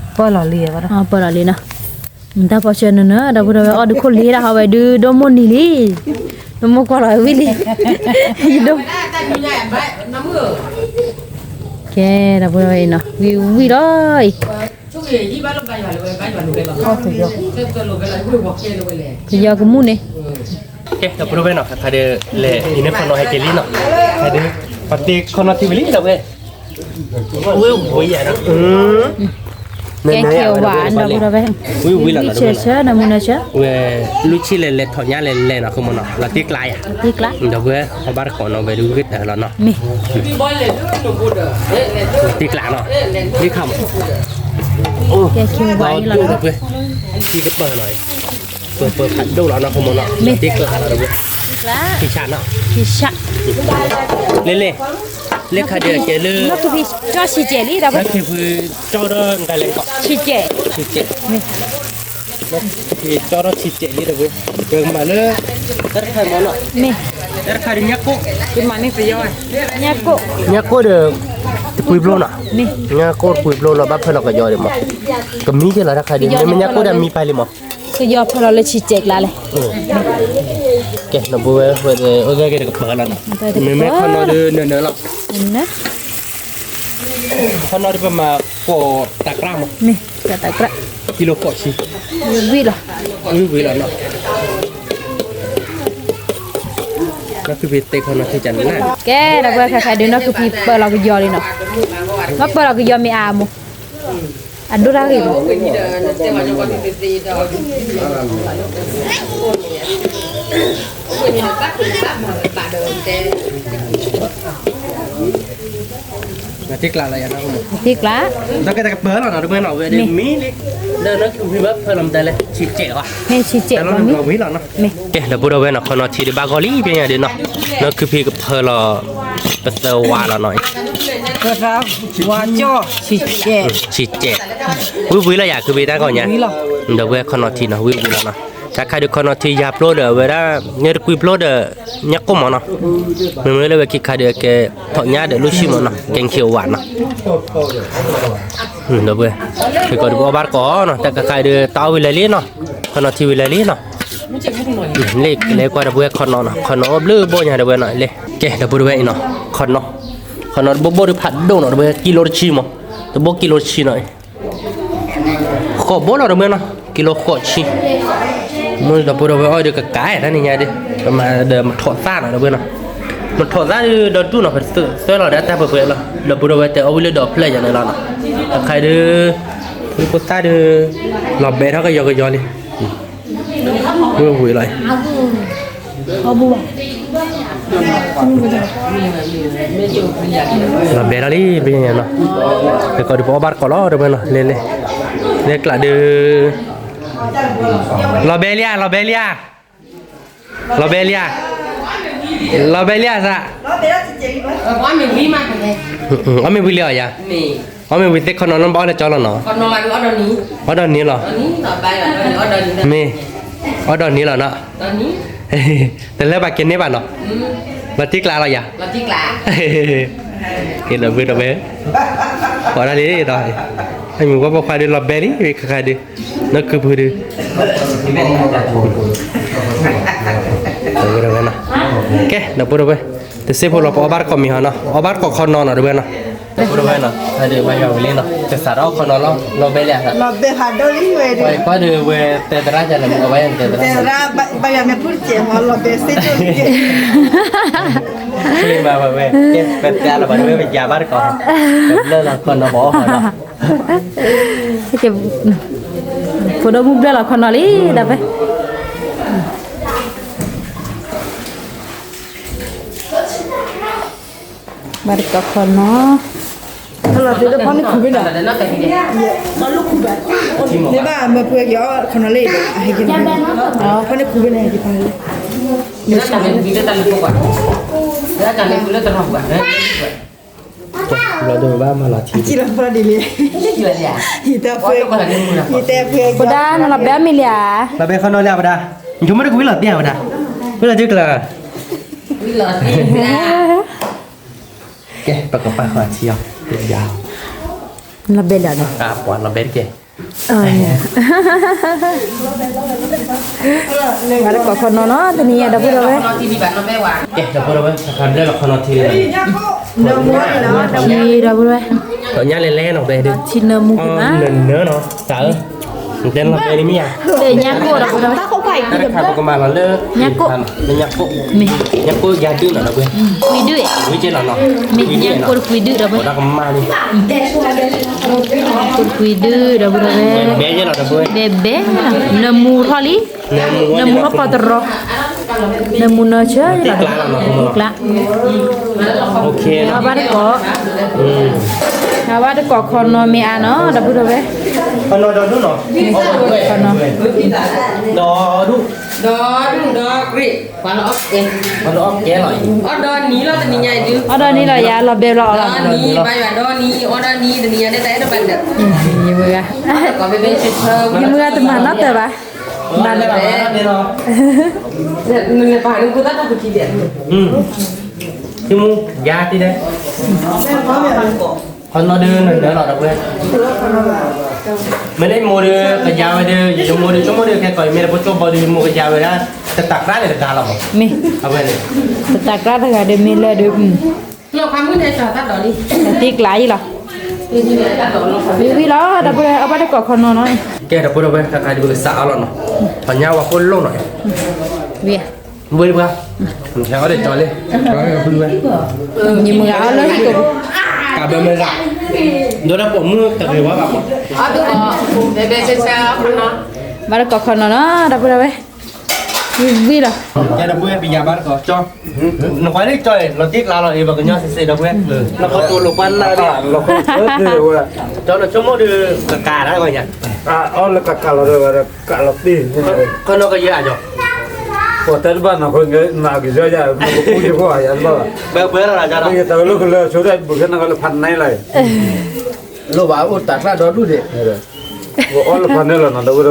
ပၢလီၤလံ ပၢလီၤလံနီၤ တၢ်ပီဆၢနၢၤနၢၤ ဒီပုၢ်ဒီဝဲၢ် အီၣ်ဒုးခိၣ်လ့တၢ်ဟီဝဲဒုး ဒိၣ်မိၢ်နံၤလံ ဒိၣ်မိၢ်ကွၢ်လီၤဝံၣ်လံ ယဒိၣ် ကဲ ဒီပုၢ်ဒီဝဲၢ်အံၤနီၤ ဝံၣ်ဝံၣ်လီၤအံၤ ပယီၤကမူၣ်န့ၣ် ကဲ ဒီပုၢ်ဒီဝဲၢ်နီၤ ခါခါဒုး လဲၤအံၤန့ၣ် ခီနီၣ်ဟဲက့ၤလံနီၤ ခါဒုး ပှၤတ့ခီနီၣ်ထံဝံၤလံ ဒီပုၢ်ဝဲၢ် ဝဲဝဲယၤနီၤ ကဲခ့ဝါဒီပုၢ်ဒီဝဲၢ်, ဝံၤဝံၤလီၤနီၤ ဆၢဆၢနမုၢ်နဆၢ, ဝဲလူၤဆံလဲၤလဲၤထီၣ်ညါလဲၤလဲၤနီၤ ခိၣ်မနီၤ လီၤတံၢ်ကျါယၤ, တံၢ်ကျါ, ဒီပုၢ်ဝဲၢ် အီၣ်ဘၣ်တကိးနီၤ ဝဲဒုးဂ့ၢ်တၢ်လီၤနီၤ, လီၤတံၢ်ကျါနီၤ, တံၢ်ခါမး, ကဲခ့ဝါဒီပုၢ်ဝဲၢ်, ထံကပၢၢ်နီၤ, ပၢၢ်ပၢၢ်ဖးဒိၣ်လီၤနီၤ ခိၣ်မနီၤ တံၢ်ကျါလီၤဒီပုၢ်ဝဲၢ်, ထံဆးနီၤ, ထံဆး, လဲၤလဲၤ, လဲၤခါဒုးကဲလၢ ကၠီဆံးကဲးလံဒီး, ဆံးကဲး, ဆံးကဲး, ကၠီထီၣ်ဆံးကဲးလံဒီပုၢ်ဝဲၢ်, ပမၤလၢ တၢ်တခါမနီၤ, မ့ၢ် တၢ်တခါဒုးညၣ်ကိၣ်, ညၣ်ကိၣ်, ညၣ်ကိၣ်ဒီး တပှံၤဘျိနီၤ, ညၣ်ကိၣ်တပှံၤဘျိလီၤ ဘၣ်ဖၢလီၤကယီၤဒံးမး, ကမံက့ၤလီၤတၢ်ခါဒုး မ့မ့ၢ်ညၣ်ကိၣ်ဒီးမံပာ်လံမး, ကယီၤဖၢလီၤလၢဆံးကဲးကျါလဲၣ်, ကဲ ဒီပုၢ်ဝဲၢ် ဝဲအိၣ်သ့ၣ်က့ၤတကပၤလီၤနီၤ, မ့မ့ၢ်ခီနီၤဒုးနၢၤနၢၤလီၤ, ခီနီၤဒုးပမၤကိးတၢ်ကြၢးမး, မ့ၢ်တၢ်ကြၢး, ကံလိဃိးဆံ, ဝံၤလီၤ, ဝံၤဝံၤလီၤနီၤ, နီၢ်ခုဖံသ့ခီနီၤထံကနၣ်, ကဲ ဒီပုၢ်ဝဲၢ် ခဲခါဒုးနီၢ်ခုဖံပၢလီၤကယီၤလံနီၤ, မ့ၢ်ပၢလီၤကယီၤမ့ၢ်အါမး, အဒိၣ်တၢ်ဂ့ၤမး တံၢ်ကျါ, တံၢ်ကျါ, မ့ၢ် မ့ၢ် ဆံးကဲးလီၤ, မ့ၢ် ကဲ ဒီပုၢ်ဒီဝဲၢ်နီၤ ခီနီၤထံဒုးဘၣ်ဂီၢ်လံ ပညါဒုးနီၤ, နီၢ်ခုဖံကဖၢလီၤ ပသၢဝါလီၤနီၤ, ဆံးကဲး, ဝံၤဝံၤလီၤယၤ ခုဖံတၢ်ဂီၤညါ, ဒီပုၢ်ဝဲၢ်ခီနီၤထံနီၤ ဝံၤဝံၤလီၤနီၤ, တၢ်ခါဒုးခီနီၤထံယၤဖျိဒီး အဝဲဒၣ် န့ၣ်တကွံဖျိဒီး ညၣ်ကိၣ်မးနီၤ, မ့မ့ၢ်လၢဝဲခံခါဒုးအကဲ ထီၣ်ညါဒီးလိၣ်ဆံမးနီၤ ကဲခ့ဝါနီၤ ဒီပုၢ်ဝဲၢ်, ခဲကီးဒုးပအီၣ်ဘၣ်တကိးနီၤ တၢ်ခါခါဒုးတၢ်အီၣ်ဝံၤလၢာ်လံနီၤ, ခီနီၤထံဝံၤလၢာ်လံနီၤ, လ့ၣ်လဲၤကွၢ်ဒီပုၢ်ဝဲၢ်ခီနီၤနီၤ ခီနီၤအိၣ်ဘျုးဘိညါဒီပုၢ်ဝဲၢ်နီၤ လ့ၣ်, ကဲ ဒီပုၢ်ဒီဝဲၢ်အံၤနီၤ ခီနီၤ, ခီနီၤတဘိဘိဒုးဖးဒိၣ်နီၤ ဒီပုၢ်ဝဲၢ် ကံလိတဆံမး, တဘိကံလိတဆံနီၤ ဃိးဘိလီၤဒီပုၢ်ဝဲၢ်နီၤ ကံလိဃိးဆံ, မ့ၢ်ဒီပုၢ်ဒီဝဲၢ်အီၣ်ဒုးကကးတၢ်န့ၣ်ညါဒုး, ပမၤဒီးမထီၣ်သၣ်နီၤဒီပုၢ်ဝဲၢ်နီၤ, မထီၣ်သၣ်ဒုးဒီဒူၣ်နီၤ ပသၢလီၤဒီးတၢ်ပှဲၤပှဲၤလီၤ ဒီပုၢ်ဒီဝဲၢ်တဲအီၣ်ဝံၤလၢဒီးဖျၢၣ်ယၤန့ၣ်လီၤနီၤ, တခါဒုး ဝံဖိသၣ်ဒုး လီၤဘဲထီၣ်ကယီကယီလံ ဝံၤဝံၤလီၤ, လီၤဘဲထီၣ်လံ ပညါနီၤ, ခဲကီးဒုးပအီၣ်ဘၣ်တကိးလီၤ ဒီပုၢ်ဝဲၢ်နီၤ လ့ၣ်လ့ၣ်, လ့ၣ်ကျးဒုး, လီၤဘဲလံဧါ လီၤဘဲလံဧါ, လီၤဘဲလံဧါ, လီၤဘဲလံဧါသး, အီၣ်မ့ၢ်ဝံၤလံဧါယၤ, အီၣ်မ့ၢ်ဝံၤသ့ၣ်ခီနီၤနီၤ ဘၣ်အီၣ်လၢကၠီလီၤနီၤ, အီၣ်ဒီးန့ၣ်လီၤ, မ့ၢ်, အီၣ်ဒီးန့ၣ်လီၤနီၤ, တလၢဘၣ်ကဲန့ၢ်ဘၣ်နီၤ, လီၤတံၢ်ကျါလီၤယၤ, ဒီပုၢ်ဒီဝဲၢ်, ပှၤဒၣ်လံဒီး, အမ့ၢ်ဝဲပိာ်ခွါဒုးလီၤဘဲလံ ခါခါဒုး, နီၢ်ခုဖုဒုး, ဒီပုၢ်ဒီဝဲၢ်နီၤ, ကဲ ဒီပုၢ်ဒီဝဲၢ်, တစ့ဖိလီၤ ပအီၣ်ဘၣ်တကိးမံၤဟီနီၤ အီၣ်ဘၣ်တကိးခီနီၤနီၤ ဒီပုၢ်ဝဲၢ်နီၤ, ဒီပုၢ်ဒီဝဲၢ်နီၤ, ဟဲဒုးဘၣ်ယွၤဝံၤလံနီၤ ကစးထီၣ်ခီနီၤလီၤ လီၤဘဲလံဧါ, လီၤဘဲဖးဒိၣ်လံဝဲဒုး, ကွၢ်ဒုးဝဲတဲသရၣ်ယၤလၢမုၢ်ကဘၣ်ယၤတဲသရၣ်, ဘၣ်ယွၤမ့ၢ်ဖုၣ်တစဲးဟီလီၤဘဲစ့ၢ်ကီးလံကဲ, ပတဲလီၤဘၣ်ဝဲ ပယၤဘၣ်တကိး, ဘျၢလီၤခီနီၤဘၣ်အီၣ်ဟီနီၤ ဖိဒိၣ်မုၣ်ဘျၢလီၤခီနီၤလံ ဒီးဖဲ ဘၣ်တကိးခီနီၤ, ဖီန့ၢ်ခူၣ်ဖဲန့ၣ်, န့ၣ်ဘၣ်မ့ၢ်ပှဲၤက့ၤအီၣ်ခီနီၤလံ, ဖီန့ၢ်ခူၣ်ဖဲန့ၣ် ဟဲက့ၤဖီန့ၢ်လံ, ဘျီဒိၣ်ဘၣ်မၤလီၤထံ, ယတဲပှဲၤ, ယတဲပှဲၤ, ပဒါနလီၤဘဲမံၤလံဧါ, လီၤဘဲခီနီၤလံဧါ ပဒါ, ယဆိကမိၣ်တကွံလီၤတံၢ်ဧါ ပဒါ, ဝံၤလီၤတံၢ်ကျၢၤ, ကဲ ပကပာ်ဃီထံအီၤ, လီၤဘဲလံဧါ, ပှၤလီၤဘဲတက့ၢ် ဘၣ်တကိးခီနီၤနီၤ တနံၤညါ ဒီပုၢ်ဒီဝဲၢ်, ကဲ ဒီပုၢ်ဒီဝဲၢ် ခါခါဘျဲၣ်လီၤခီနီၤထံလံ, ထံဒီပုၢ်ဒီဝဲၢ်, ထံညါလဲၤလဲၤနီၤ ဘဲဒုး, ထံနၢမူက့ၤမး, နၢနီၤ သးဧၢ, နတဲလီၤဘဲန့ၣ်မ့ၢ်ဧါ, တဲညါကိၣ်ဒီပုၢ်ဒီဝဲၢ် တၢ်တခါပကမၤလီၤလၢ ညၣ်ကိၣ်, ညၣ်ကိၣ်, မ့ၢ် ညၣ်ကိၣ်ယၤဒုၣ်နီၤ ဒီပုၢ်ဝဲၢ်, ကွံဒုၣ်, ဝံကဲလီၤနီၤ, မ့ၢ် ညၣ်ကိၣ်တကွံဒုၣ် ဒီပုၢ်ဝဲၢ်, ဒီးကမၤန့ၣ်, ကိၣ်တကွံဒုၣ် ဒီပုၢ်ဝဲၢ်, ဘဲဘဲလီၤ ဒီပုၢ်ဝဲၢ်, ဘဲဘဲ, နၢမူထီၣ်လံ, နၢမူထီၣ်ပီတရီ, နၢမူနၢဆၢလီၤ, တံကျါ, အဘၣ်တကိး, အဘၣ်တကိးခီနီၤမ့ၢ်အါနီၤ ဒီပုၢ်ဝဲၢ်, ခီနီၤဒီဒူၣ်နီၤ, ခီနီၤ, ဒီဒူၣ်, ဒီဒူၣ်ဒီဂ့ၢ်, ပှၤလၢအီၣ်ကဲ, ပှၤလၢအီၣ်ကဲလီၤ, အီၣ်ဒီနံၤလီၤတနံၤညါအံၤဒုး, အီၣ်ဒီနံၤလီၤ ယၤလီၤဘဲဘျီအီၤလီၤ, ဒီနံၤ ဘၣ်ယွၤဒီနံၤ အီၣ်ဒီနံၤ တနံၤညါဒ်တၢ်အဲၣ် ဒိးဘၣ်ဒီး, ယမုၢ်ဂၤ, ယမုၢ်ဂၤတမၤနီတၢ်ဘၣ်, ဘၣ်, နလဲၤပာ်န့ၣ် ဖိသၣ်တၢ်ပကံဒဲး, ထံမူ ယါတံၢ်ဒဲး, ခီနီၤဒုးနနၢလီၤ ဒီပုၢ်ဝဲၢ်, မ့ၢ်လၢယမိၢ်ဒီး ကယါဝဲဒီး ယမိၢ်ဒီး ဆိကမိၣ်ဒီး ခဲကီးယမ့ၢ်တဖိကၠိဘီဒီး ယမိၢ်ကယါဝဲဒၣ် တတၤကြၢးန့ၣ်တဂၤလီၤမး, မ့ၢ်, အဝဲန့ၣ်, တတၤကြၢးတဂၤဒီးမ့ၢ်လၢဒီး, တံကျါအံၤလီၤ, ဝံၤဝံၤလီၤ ဒီပုၢ်ဝဲၢ် အဘၣ်တကိးခီနီၤနီၤ, ကဲ ဒီပုၢ်ဝဲၢ် တခါခါဒုးပကစးအါလီၤနီၤ, ပှၤညါဝဲဖိလိၣ်နီၤ, ဝံၤ ဝံၤပှၤ, ဟဲအီၣ်ဒံးကၠီလံ, ယမုၢ်ဂၤအီၣ်လၢဟံၣ်ကိာ်ပူၤ, ကးဘၢမဲဒၣ်, ဒီးတၢ်ပိာ်မုၣ်တဂ့ၤဝဲဘၣ်, ဘၣ်တကိးခီနီၤနီၤ ဒီပုၢ်ဝဲၢ်, ဝံၤလီၤ, ကဲဒီပုၢ်ဝဲၢ် ပယၤဘၣ်တကိးကၠီ, နကွၢ်န့ၣ်ကၠီ လီၤတံၢ်ကျါလီၤအံၤ ပှၤကညီစ့စ့ ဒီပုၢ်ဝဲၢ်, နခီတိၤလိာ်ပှၤနၢ်ဒံး, ကၠီနဆိကမိၣ်ဒီး ကကးဒၣ်ဝဲညါ, အီၣ်လၢကကးလီၤဒီး ကးလီၤတံၢ်, ခီနီၤကယဲၢ်အကၠီ, ပှၤတဲတဘၣ်နီၤ နကယဲၢ်ယၤ နကပူၤယကီၢ်ယၤတဘၣ်ဘၣ်, ဘၢလီၤနၤကၠီ, ယတၢ်လၢကလၢာ်ဆိဒၣ်ဘုးခဲနကလၢဖးနဲလီၤ, လိၣ်ဘၣ်အိၣ်တၢ်ကျါဒီဒူၣ်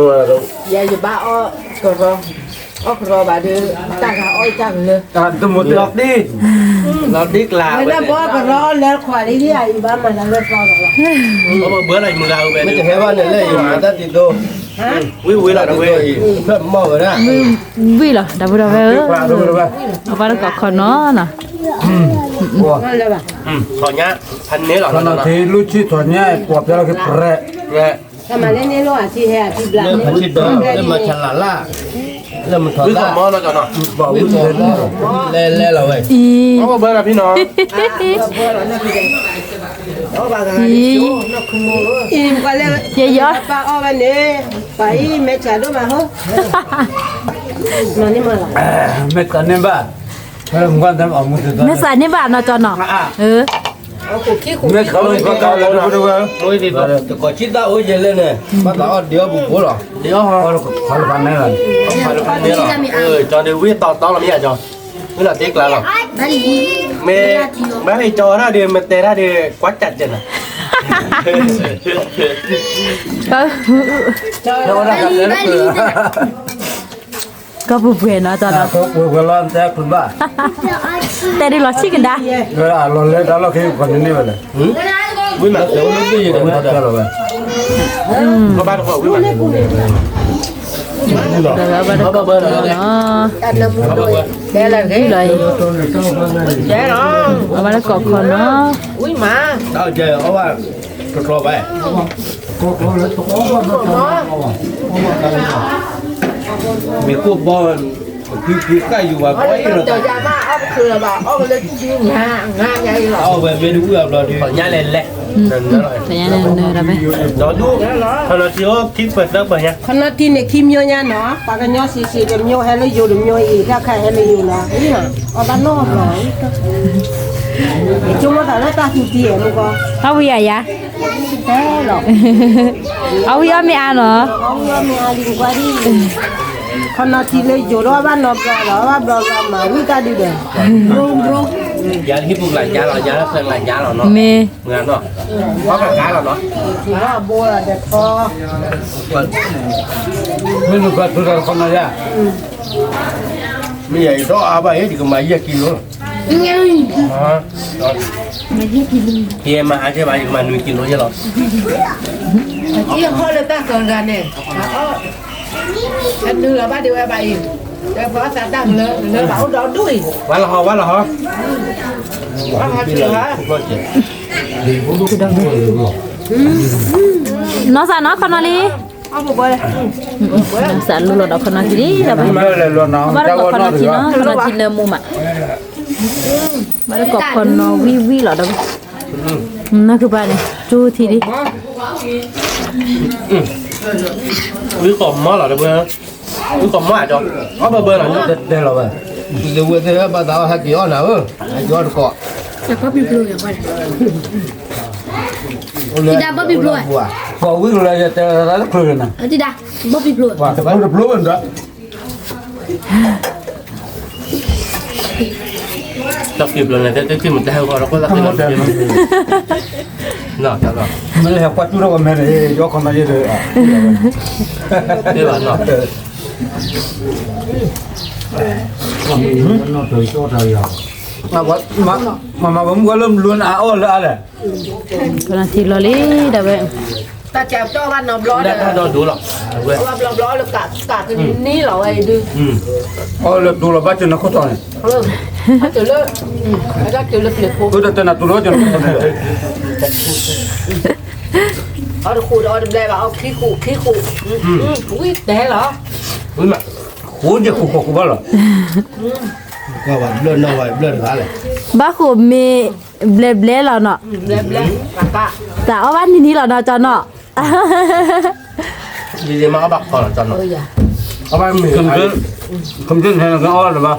ဒံး, ပအီၣ်လၢဖးနဲလီၤနီၤ ဒီပုၢ်ဝဲၢ်, ယဘၣ်အီၣ်ကရီ, အီၣ်ကရီဘၣ်ဒီး တၢ်ဂၤအီၣ်တၢ်ကလၢ, တမူတလီၤတံၢ်, လီၤတံၢ်ကျါ, ဝဲဒၣ်ဘီကရီအီၣ်လၢခွးလံ ယဘၣ်မၤလၢလၢသီလီၤ, ဘၣ်ဘၢလီၤယမုၢ်ဂၤဝဲ, မ့ၢ်တဟဲဘၣ်န့ၣ်လၢယမၤတၢ်တံၤဒိၣ်, ဝံၤဝံၤလီၤ ဒီပုၢ်ဝဲၢ်, ဖျၢၣ်မီၢ်ဝဲဒၣ်, ဝံၤလီၤ ဒီပုၢ်ဝဲၢ်, အဘၣ်တကိးခီနီၤနီၤ, ထီၣ်ညါ, ဖးန့ၢ်လီၤ, ထီၣ်ညါ, ထံလူၢ်ဆံၣ်ထီၣ်ညါ ကွၢ်ဖျါလီၤက့ၤပြဲး, လၢမထီၣ်လၢ, လဲၤလဲၤလီၤဝဲ, အံၤ, အံၤ, ယယီၤ, မဲာ်သးန့ၢ်ဘၣ်, မဲာ်သးန့ၢ်ဘၣ်နီၤကၠီနီၤ, မဲာ်သးန့ၢ်ဘၣ်, တကိးဆံသၣ်အိၣ်ယဲလၢန့ၣ်, ဘၣ်သးအီၣ်ဒံးအီၣ်ပူၤပူၤလီၤ, ကၠီဒုးဝံၣ်တီတီလီၤမ့ၢ်ယါကၠီ, မ့ၢ်လီၤတ့ကျါလီၤ, မ့ၢ်ဘၣ်ဟ့ၣ်ကၠီဝဲဒၣ်ဒီး မ့ၢ်တဲဒၣ်ဒီး ကွၢ်ကၢ်ကၢ်နီၤ, ကီၢ်ပူၤပှဲၤနီၤကၠီနီၤ, ပှဲၤပှဲၤလီၤ, တဲဒ်လီၤဆံကဒါ, လီၤလဲၤတၢ်လီၢ်ခံပှၤန့ၣ်န့ၢ်ဝဲလဲၣ်, ဝံၤမး, ဝဲ, ဘၣ်ဘၣ်တကိးခီနီၤ, ဝံၤလီၤအံၤ, အဘၣ်တကိးခီနီၤ, ဝံၤမး, တတြီဘၣ်, မ့ၢ်ကိၣ်ဘီ, ဖုဖုသၣ်ယူၤဝဲ, အီၣ်ဝဲမ့ၢ်တဝံၣ်အဘျီဒီး, ညါလဲၤလဲၤ, ဒီးဒူၣ်, ခီနီၤထံအိၣ်ခံပၢၢ်သၢပၢၢ်ညါ, ခီနီၤထံန့ၣ်ခံမျိုးညါနီၤ, ပှၤကညီစံးစံးတမျိုး ဟဲလၢယိၤတမျိုးအံၤ တၢ်ခါဟဲလၢယိၤနီၤ, အီၣ်ဘၣ်နီတဘျီ, ယဆိကမိၣ်သးလၢတၢ်သူတံၢ်အဲၣ်မူကီ, အဝံၤယၤယၤ အဝံၤအီၣ်မ့ၢ်အါနီၤ, ခီနီၤထံလၢယိၤဒီးဘၣ်နီတဘျီဒီး ဘၣ်ဘျီဘျီမၤဝံၣ်တၢ်ဒုဒီး, ယၤလၢဟံၣ်ပူၤကလၤညါလီၤ, ယၤလၢဖျၢၣ်ကလၤညါလီၤနီၤ, မ့ၢ်, မ့ၢ်နကဘၣ်ထူတၢ်တခီနီၤ, မ့ၢ်ယၤအံၤဒီးအါဘၣ်အံၤ ယကမၤယဲၢ်ကံလိလီၤ, ယမၤအါကဲဘၣ် ယကမၤနွံကံလိယဲၢ်လီၤ, အဟီၣ်လၢတၢ်ကီၤဂၤန့ၣ်, အနုာ်လီၤဘၣ်ဒံးဝဲဘၣ်အံၤ, လၢပှၤသးတၢ်ကလၢ လၢဘၣ်အိၣ်ဒီးဒူၣ်အံၤ, ဝါလီၤဟီ ဝါလီၤဟီ, ဝါလီၤဟီ, နီၢ်သးနီၢ်ခီနီၤလံ, စးလူလီၤဒီးခီနီၤထံလံ, ဘၣ်တကိးခီနီၤထံနီၤ, ခီနီၤထံနၢမူမး, ဘၣ်တကိးခီနီၤဝံၣ်ဝံၣ်လီၤဒီး, နီၢ်ကပၤန့ၣ် ကၠိထံလံ, ဝံၣ်ကိးမီလီၤဒီး, ဝံၣ်ကိးမီဒီး, အီၣ်ဘၢဘၢလီၤ, တဲလီၤဝဲ, လၢဝဲသ့ၣ်ဘၣ်သးအီၣ်ဟဲက့ၤအီၣ်နၤဧၢ, ဟဲက့ၤအီၣ်တကိး, တံၤဒါဘီဘံဘျိ, တံၤဒါဘီဘံဘျိ, တဘျိဝဲဒၣ်, တၢ်ဖံးဘျီန့ၣ် တၢ်ဖံးမတၤဟဲဂီၤလီၤ ကွၢ်လၢ်သ့ၣ်လီၤ, မ့ၢ်ဟဲကွၢ်တူၢ်ထီၣ်ဝဲမဲာ်န့ၣ် ယီခီမးယဲၢ်ဒီး, သ့ဘၣ်နီၤ, မၤမၤဝဲမုၢ်ဝဲလၢမလွံၢ်အအီၣ်လၢအလဲၣ်, ကနၣ်ထံလီၤလံ, ဒီးဝဲ, တၢ်ကၢ်တီၢ်ဘၣ်နီၤဘျီဒီး, တၢ်ဒိၣ်ဒိၣ်လီၤ, ဝဲဘျီဘျီလၢကးကးကနံၤလီၤဝဲအံၤဒုး, အီၣ်လၢဒိၣ်လီၤဘၣ်ကၢၤနၤခိၣ်တီန့ၣ်, ဘၣ်ကၢၤလၢ, ဘၣ်ကၢၤလၢပျဲၤဖိ, တၢ်နၤတူၢ်လီၤဘၣ်ကၢၤနၤခိၣ်တီန့ၣ်, အီၣ်တဃိးဒီးအီၣ်တဘျဲဘၣ် အီၣ်ခံဃိးခံဃိး, ဝံၣ်တဲလီၤ, ဝံၣ်မး, ဃိးယဲၢ်ဃိးဃိးဃိးဘၣ်လီၤ, ဘျၢၣ်နီၢ်ဝဲဘျၢၣ်တဂၤလဲၣ်, ဘၣ်ဃိးမ့ၢ်ဘျဲဘျဲလီၤနီၤ, သးအီၣ်ဘၣ်နံၤနံၤလီၤနီၤ ကၠီနီၤ, ယမၤအီၣ်ဘၣ်ခီလီၤ ကၠီနီၤ, အီၣ်ဘၣ်မ့ၢ်, ခမုၢ်ဟဲနကအီၣ်လၢၤဘၣ်,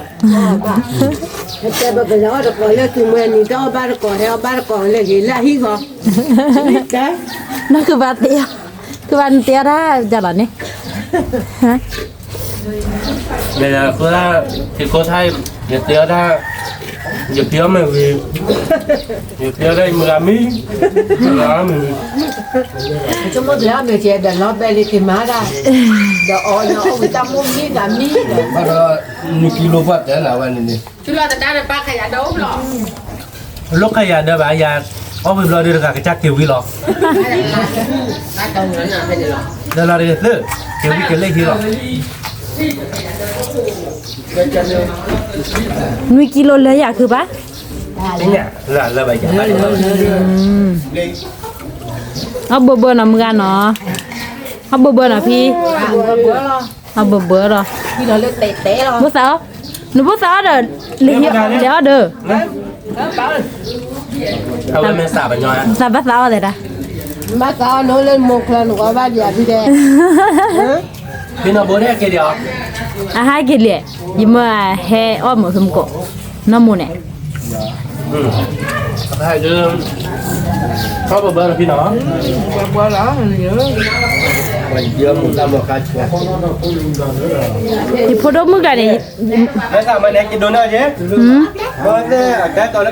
တဲဘၣ်ပယီၤအီၣ်တကိးလၢသုးမွဲနံၤ တအီၣ်ဘၣ်တကိး ဟဲအီၣ်ဘၣ်တကိးလၢဂ့ၤလၢဟံၣ်ဃီ, နီၢ်ကဘၣ်သ့, ကဘၣ်နတဲအီၣ်တၢ်ကၠီနီၤန့ၣ် မ့ၢ်လၢအဃိ, ယကိးထါ, ယတဲအီၣ်တၢ်, ယဖံးအီၣ်မ့ၢ်ဝံၤ, ယဖံးအီၣ်တၢ်ယမုၢ်ဂၤမံ, မုၢ်ဂၤမံ, ဆိကမိၣ်ကျဲအီၣ်မ့ၢ်ကဲဒီးလီၤဘဲလံက့ၤမၤဒၣ်, ဒီးအီၣ်ညီအီၣ်ဝံၤတၢ်မိၣ်မံဂၤမံ, ဘၣ်ဒီး, နွံကံလိဘၣ်တဲလၢဝဲန့ၣ်န့ၣ်, လိၣ်ခယၤဒၢဘၣ်, ယၤအီၣ်ဝံၤဘျီဒီးတဂၤကစၢ်က့ၤဝံၤလီၤ, လၢလီၤတဂ့ၤသု, က့ၤဝံၤက့ၤလၢဟံၣ်လီၤ, နွံကံလိလၢယၤခုဘၣ်, အီၣ်ဘၢဘၢနီၤမုၢ်ဂၤနီၤ, အီၣ်ဘၢဘၢနီၤဖံ, အီၣ်ဘၢဘၢလီၤ, ဘိသးအီၣ်, နဘိသးအီၣ်ဒီး, လဲၤအီၣ်ဒီး, သးဘၣ်သးအီၣ်သဲဒၣ်, ဘၣ်သးအီၣ်လၢမိၢ်ချၢနကဘၣ်ဒံးအဖံတဲ, ဖံနီၤဘိဒၣ်က့ၤဒံး, အဟဲက့ၤလံ, ယမၢဟဲအီၣ်မုာ်ဖဲမကိး, နီၢ်မိၢ်န့ၣ် အဘၢဘၢလီၤဖံနီၤ, ယဖိဒိၣ်မုၣ်ကျါန့ၣ်, တၢ်အဲၣ်တီလီၤတဲ, တၢ်အဲၣ်တီလီၤတဲ, လၢကၢ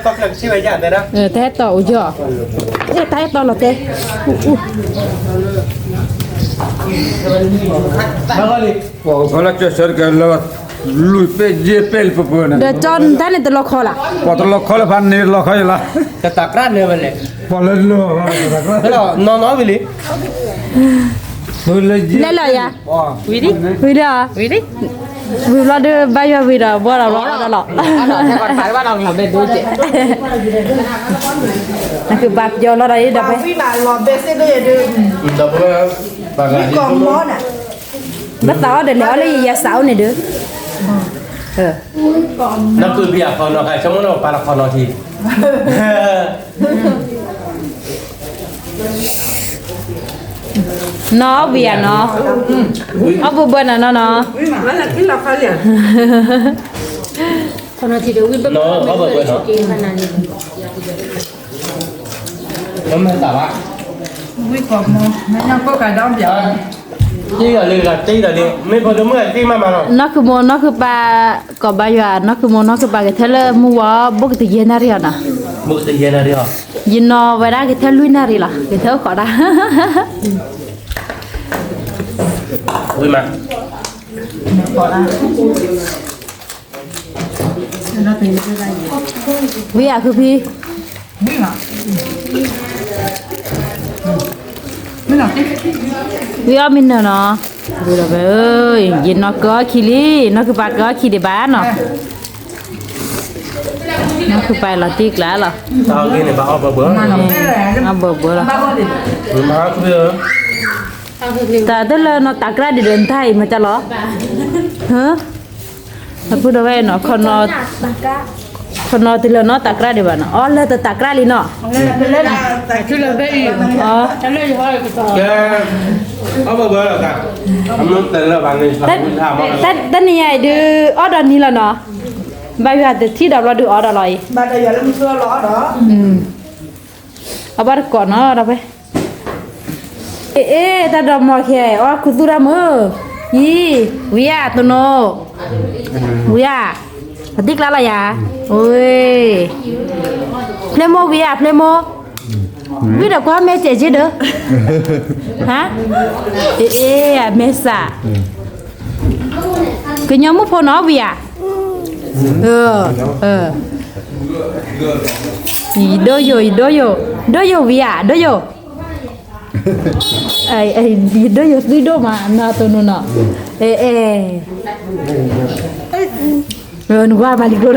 ဆၢတကဲလၢ, လွံၢ်ပဲယဲၢ်ပဲလၢပပၢၢ်န့ၣ်, ဒီးကၠီတၢ်န့ၣ်တလီခီလၢ်, ပှၤတလီခီလၢဖးန့ၣ်တလီခီယလၢ, တတၢ်ကြၢးန့ၣ်ဝဲလဲၣ်, ပှၤလၢလီၤ, နီၢ်နီၢ်ဝံၤလံ, လဲၤလီၤယၤ, ဝံၤလံ, ဝံၤလံ, ဝံၤဘျီဒီးဘါယွၤဝံၤဒီးဘှီဒီးလီၤဒီးလီၤ, နကဘၣ်ပျီၤလီၤဒီးအံၤဒီးဖဲ, ဘၣ်သးအီၣ်ဒီးလဲၤအီၣ်လၢယယဲစးအိၣ်န့ၣ်ဒီး, နကုၢ်ဖံးအခီနီၤခါ ဆိကမိၣ်နီၤပၢ်လီၤခီနီၤထံး, နီၢ်ဝံၤယၤနီၤ, အီၣ်ဘၢဘၢနီၤနီၤနီၤ, နီၢ်အီၣ်ဘၢဘၢနီၤ, မ့ၢ်တၢ်ဘၣ်, ဝံၢ်ကိးမီၤ, မ့ၢ်ညါကိးကးဒီးဘၣ်, တံၢ်ဒီးလံ, တံၢ်ဒီးလံ, မ့ၢ်ဖိဒိၣ်မုၣ်တံၢ်မးမးနီၤ, နီၢ်ခုမိၢ်နီၢ်ခုပၢ်, ကိးဘါယွၤ, နီၢ်ခုမိၢ်နီၢ်ခုပၢ်ကထၢလၢမူဝီ, ဘိၣ်ကတယဲၢ်နၣ်ရံၣ်အီၤနီၤ, ဘိၣ်ကတယဲၢ်နၣ်ရံၣ်အီၤ, ယနီၤဝဲဒၣ်ကထၢလွံၢ်နၣ်ရံၣ်လီၤ, ကထၢဃီးဒၣ်, ဝံၤမး ဝံၤအီၤခုဖံ, ဝံၤအီၣ်မ့ၢ်နၢၤနီၤ, ဝံၤဒီးဝဲ, ယနီၢ်ကအီၣ်ခံလံ, နီၢ်ကပၤကအီၣ်ခံဒံးဘၣ်နီၤ, နီၢ်ကပၤလီၤတံၢ်ကျါလီၤ, အီၣ်ဘၢဘၢလီၤ, မၤခုဖံဧၢ တၢ်တလၢနီၢ်တၢ်ကြၢ်ဒံးဒီးနတၢ်အံၤမတၤလီၤ, ဟၢ, အပုၢ်ဒီဝဲၢ်နီၤ, ခီနီၤတလၢနီၢ်တၢ်ကြၢ်ဒံးဘၣ်နီၤ, အီ လၢတတၢ်ကြၢ်လံနီၤ, တနံၤညါအံၤဒုး အီၣ်ဒီးနံၤလီၤနီၤ, ဘၣ်ယွၤတထံၣ်ဒီးဘျီဒုးအီၣ်ဒီးလီၤအံၤ, အဘၣ်တကိးနီၤဒီးဖဲ အ့ အ့ တၢ်ဒီးမီၢ်ခဲ အီၣ်ခူသူၣ်တၢ်မုၢ်, ယံၤ, ဝံယၤ တနိ, ဝံယၤ, အတံၢ်ကျါလီၤယၤ, ဝ့, ဖျဲမိၢ်ဝံယၤ ဖျဲမိၢ်, ဝံဒီးကွၢ်မဲာ်တဲာ်က့ဒီး, ဟါ, အ့ အ့ အမဲာ်စး ကညီမုၣ်ဖိနီၤဝံဧါ, ယဒိယိာ် ယဒိယိာ်, ဒိယိာ်ဝံဧါ ဒိယိာ်, ယဒိယိာ်သုဒိၣ်မး နီၢ်တိၢ်နီၢ်နီၤ, အဲ အဲ နကွၢ်မၤလံၤကျိတၢ်,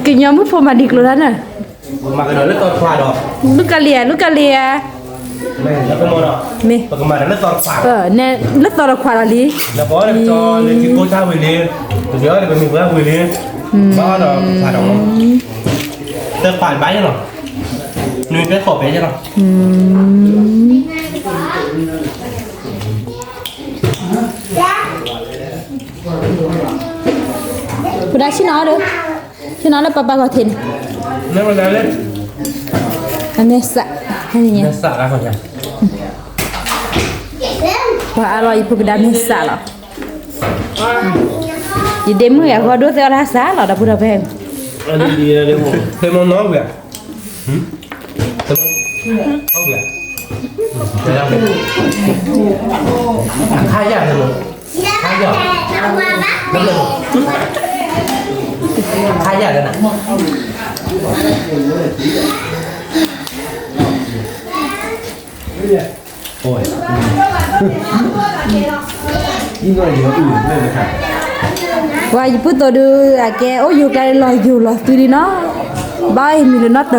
ကညီမုၣ်ဖိမၤလံၤကျိတၢ်န့ၣ်, လူကလံၤဧါ လူကလံၤဧါ, မ့ၢ် လၢသီတခွးလီၤလံ, ပဒၣ်ဆ့ၣ်နီၤဒီး, ဆ့ၣ်နီၤလၢပၢ်ပၢ်ဂီၤထံးန့ၣ်, အမဲာ်စး, ပှၤအါလီၤယဖိကဒါမဲာ်စးလီၤ, ယဒ့မုၣ်အဂီၢ်ဒိၣ်သဲအီၣ်တၢ်စးလီၤ ဒီပုၢ်ဒီဝဲၢ်, ပှၤယပုၢ်သိးဒုး အကဲအိၣ်ယိၤကျါလီၤယိၤလီၤသုလံနီၤ, ဘၣ်အံၤမံၤလၢ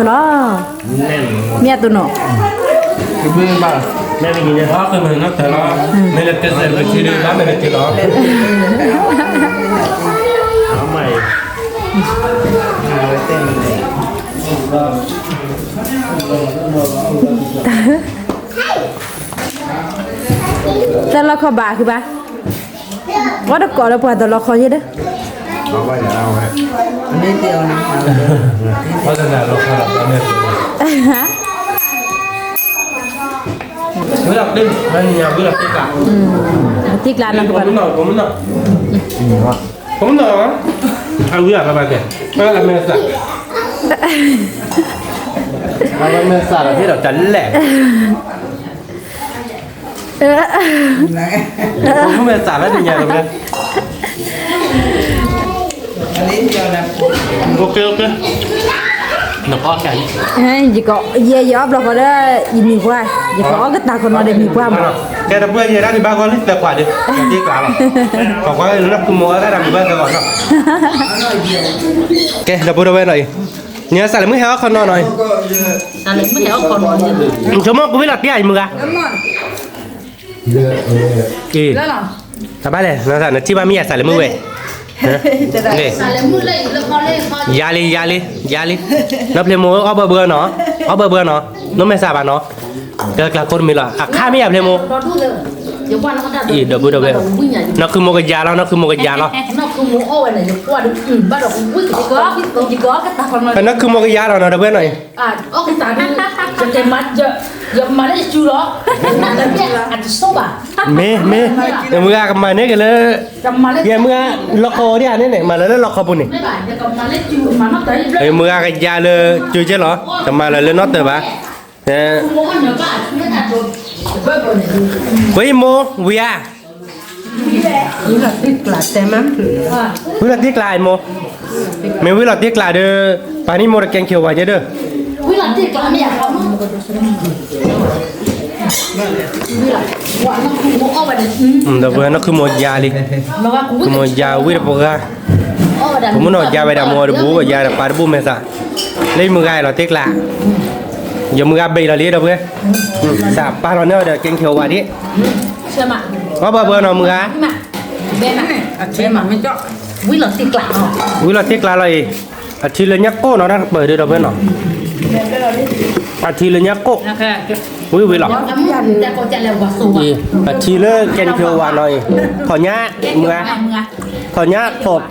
နီၢ်တၢၤလီၤ, မ့ၢ်အတိၢ်နီၤ, မ့ၢ်လၢကစၢၢ်ကထံဒုး ဘၣ်မ့ၢ်လၢကလီၤ, တၢ်လီၢ်ခီဘၣ်ဃုဘၣ်, ဝဲတကိးလၢပှၤတလီၢ်ခီယဲၢ်ဒီး, ဝံၤလီၤတ့ၢ်, ဝံၤလီၤတ့ၢ်ကျါ, တ့ၢ်ကျါနီၤ, အဝံၤအဘၣ်ဘၣ်ကဲ, အမဲာ်စး, အမဲာ်စးလီၤဟ့ၣ်ဒီးတၢ်လဲၣ် မ့ၢ်စးလၢတညါလၢၤ, နကီၢ်, ယကအီၣ်ဘျီဃီဒီး ယမံၤပှၢ်, ယကအီၣ်ကတၢ်ကနီၤဒီးမံၤပှၢ်မး, ကဲတပှဲၤယဲဒၣ်ဒံးဘၣ်ဂီၢ်လံသၢခွးဒီး, တ့ၢ်ကျါလီၤ, ပှၤကွၢ်လၢနီၢ်ခုမိၢ်အီၣ်တၢ်မံၤပှၢ်သၢဂီၤနီၤ, ကဲဒီပုၢ်ဒီဝဲၢ်နီၤအံၤ, နစးလၢမုၢ်ဟဲအီၣ်ခီနီၤနီၤအံၤ, ဆိကမိၣ်ကဝံၤလီၤတ့ၢ်အံၤမုၢ်ဂၤ အ့, တဘၣ်လဲၣ်, နထံၣ်ဘၣ်မ့ၢ်ယၤစးလၢမုၢ်ဝဲ, ယၤလံ ယၤလံ ယၤလံ, နီၢ်ဖျ့မိၢ်အီၣ်ဘၢဘၢနီၤ, အီၣ်ဘၢဘၢနီၤ, နီၢ်မဲာ်စးဘၣ်နီၤ, ကကျးခိၣ်တမံၤလီၤ အခါမ့ၢ်ယၤဖျ့မိၢ်, အ့ ဒီပုၢ်ဒီဝဲၢ်, နီၢ်ခုမိၢ်ကယၤလီၤ နီၢ်ခုမိၢ်ကယၤလီၤ နီၢ်ခုမိၢ်ကယၤလီၤနီၤ ဒီပုၢ်ဝဲၢ်နီၤအံၤ, မ့ၢ်မ့ၢ်, မုၢ်ဂၤကမၤန့ၢ်က့ၤလၢ, ယဲမုၢ်ဂၤလီခီဒံးဧါန့ၣ်န့ၣ် မၤလၢလၢလီခီပူၤန့ၣ်, မုၢ်ဂၤကယၤလၢကၠိကဲလီၤ တမၤလၢလၢနီၢ်တၢၤဘၣ်, ဝဲမိၢ်ဝံၤဧါ, ဝံၤလီၤတ့ၢ်ကျါအံၤမိၢ်, မ့ၢ်ဝံၤလီၤတ့ၢ်ကျါဒီး, ပာ်န့ၢ်မိၢ်တကဲခံဝဲကဲဒီး, ဒီးပှၤနီၢ်ခုမိၢ်ယၤလံ, ခုမိၢ်ယၤဝံၤဒီးပှၤဂၤ, ပမုၣ်နီၢ်ယၤဝဲဒၣ်မိၢ်တဘူၣ် ပယၤဒီးပာ်တဘူၣ်မဲာ်သး, လၢယမုၢ်ဂၤအံၤလီၤတ့ၢ်ကျါ, ယမုၢ်ဂၤဘ့ၣ်လီၤလံ ဒီပုၢ်ဝဲၢ်, စးပာ်လီၤန့ၢ်အီၤဒီး ကဲနခ့ဝါဒံး, အီၣ်ဘၣ်ဘၣ်နီၤ မုၢ်ဂၤ, ဝံလီၤတ့ၢ်ကျါလီၤအံၤ, အထံလၢညါကိၣ်နီၤ တၢ်ကပၢၤဒုး ဒီပုၢ်ဝဲၢ်နီၤ, အထံလံညါကိၣ်, ဝံဝံလီၤ, အထံလၢကဲနခ့ဝါနီၤအံၤ, ထီၣ်ညါ, မုၢ်ဂၤ, ထီၣ်ညါ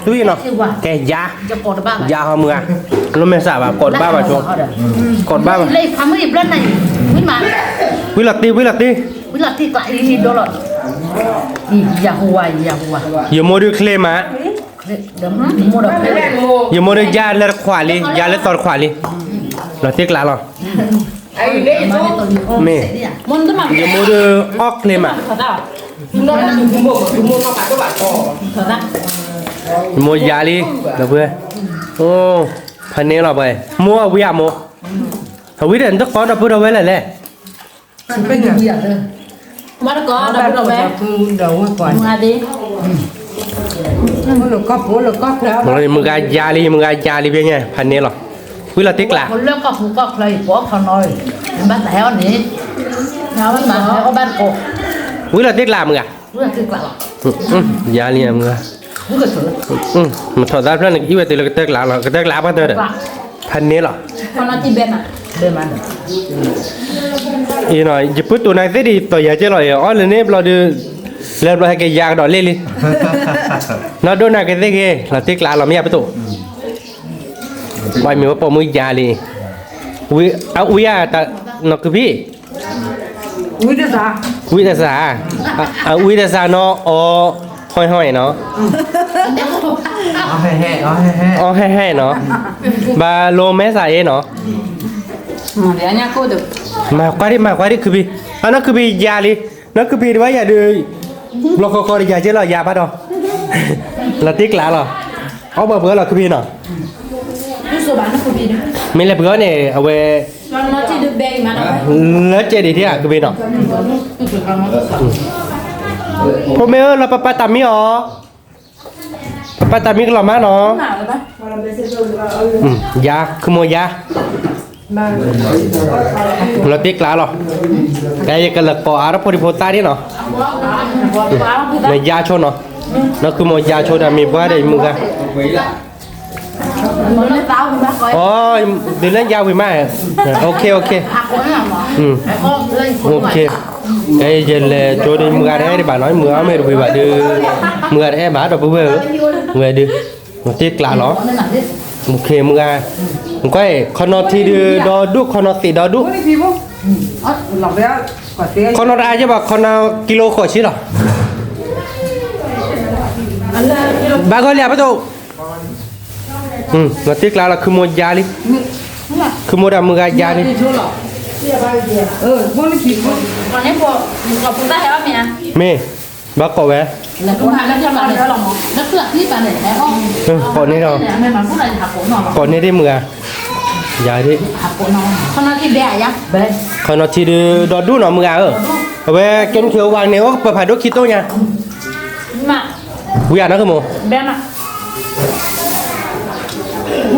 ထီၣ်သွံနီၤ, ကဲယၤ, ယၤဟီမုၢ်ဂၤ, လိၣ်မဲာ်သးဘၣ် ကိးတဘၣ်ဘၣ်ဆိ, ကိးတဘၣ်ဘၣ်, ဝံလီၤတ့ၢ် ဝံလီၤတ့ၢ်, ယမိၢ်ဒုးချ့မး, ယမိၢ်ဒုးယၤလၢတခွးလံ ယၤလၢသီတခွးလံ, လီၤတ့ၢ်ကျါလီၤ, မ့ၢ်, ယမိၢ်ဒုးအီၣ်ချ့မး, ယမိၢ်ယၤလံ, ဒီပုၢ်ဝဲၢ်, အိ, ဖးန့ၢ်လီၤပှၤ, မိၢ်အဝံအမိၢ်, အဝံဒီးနတကီဒီပုၢ်ဒီဝဲၢ်လဲၣ်လဲၣ် မၤတကီဒီပုၢ်ဒီဝဲၢ်, မၤသ့, မုၢ်ဂၤယၤလံ မုၢ်ဂၤယၤလံဖဲညါ ဖးန့ၢ်လီၤ, ဝံလီၤတ့ၢ်ကျါ, လၢကီၢ်ပူၤကီၢ်ချၢအံၤ ပအီၣ်ခီနီၤအံၤ, ဘၣ်သးဟဲအီၣ်န့ၣ်, မၤဟဲအီၣ်ဘၣ်တကိး, ဝံလီၤတ့ၢ်ကျါမုၢ်ဂၤ, ယၤလံမုၢ်ဂၤ, မထီၣ်သးဖျၢၣ်န့ၣ် ကအံၣ်ဝဲတုၤလၢကတၢၢ်ကျါလီၤ ကတၢၢ်ကျါပှၢ်တၢၢ်ဒီး, ဖးန့ၢ်လီၤ အံၤနီၤ ယပုၢ်တိၢ်နၤကသ့ၣ်ဒ်သိးယၤကဲလီၤအံၤ အီၣ်လၢန့ၣ်ဘျီဒုး, လၢဘျီဟဲက့ၤယၤကဒီးလ့ၣ်လံ, နီၢ်ဒိၣ်နၤကသ့ၣ်ဂ့ၤ လီၤတ့ၢ်ကျါလီၤမ့ၢ်ယၤပသိး, ပှၤမ့ၢ်ဝဲပိာ်မုၣ်ယၤလံ, အဝံဧါ, နီၢ်ကုပံ, ဝံတစး, အဝံတစးနီၤ အီ, ဟီၣ်ဟီၣ်နီၤ, အီဟဲဟဲနီၤ, ဘၣ်လိမဲာ်သးအ့နီၤ, မၤကွၢ်ဒံး မၤကွၢ်ဒံး ကုပံ, အနီၢ်ကုပံယၤလံ, နီၢ်ကုပံတဘၣ်ယၤဒုး, ဘျီဃီဃီဒီးယၤကဲလီၤယၤဘၣ်ဒီး, လီၤတ့ၢ်ကျါလီၤ, အီၣ်ဘၣ်ပှဲၤလီၤကုပံနီၤ, မ့ၢ်လဲၤပှဲၤအီၣ်န့ၣ် အဝဲ, လၢကဲဒံးထံဧါ ကုပံနီၤ, ဖိမ့ၢ်ဧၢ လီၤပပာ်တၢ်မံအီၤ, ပပာ်တၢ်မံကလီၤမးနီၤ, ယၤ ခုမိၢ်ယၤ, လီၤတ့ၢ်ကျါလီၤ, ကဲယကလဲၤကိးအါထီၣ်ဖိဒံဖိသၣ်ဒ်နီၤ, နယၤဆိနီၤ, နီၢ်ခုမိၢ်ယၤဆိဒီးမ့ၢ်ပှၤဒီးယမုၢ်ဂၤ အီ, ဒုးလၢယၤဝံၤမး, အိၣ်ခ့ အိၣ်ခ့, အိၣ်ခ့, ယလဲၤကၠိဒီးမုၢ်ဂၤတအဲၣ်ဒံးဘၣ်နီၤ မုၢ်ဂၤအီၣ်မ့ၢ်တဝံၤဘၣ်ဒုး, မုၢ်ဂၤတအဲၣ်ဘၣ်ဒီပုၢ်ဝဲၢ်ဧၢ, မုၢ်ဂၤဒုး, မုၢ်တ့ၢ်ကျါလီၤ, အိၣ်ခ့ မုၢ်ဂၤ, ကွၢ်, ခီနီၤထံဒုးဒီဒူၣ် ခီနီၤသံးဒီဒူၣ်, ခီနီၤတအါယဲဘၣ် ခီနီၤကံလိဃိးဆံလီၤ, ဘၣ်ဂီၢ်လံဧါပသိး လီၤတ့ၢ်ကျါလီၤ ခုမိၢ်ယၤလံ, ခုမိၢ်ဒီးမုၢ်ဂၤယၤလံ, မ့ၢ်, ဘၣ်ကိးဝဲ, ကိးန့ၢ်ဒီး, ကိးန့ၢ်ဒံးမုၢ်ဂၤ, ယၤဒံး, ခီနီၤထံဒုးဒီဒူၣ်နီၤမုၢ်ဂၤဧၢ, အဝဲကဲနခ့ဝါန့ၣ် အိၣ်ကပၢၤဖးဒိၣ်ခံတိၢ်ညါ, ဝံဧါနီၢ်ခုမိၢ် ယၤဒ်မုၢ်ဂၤ ယၤ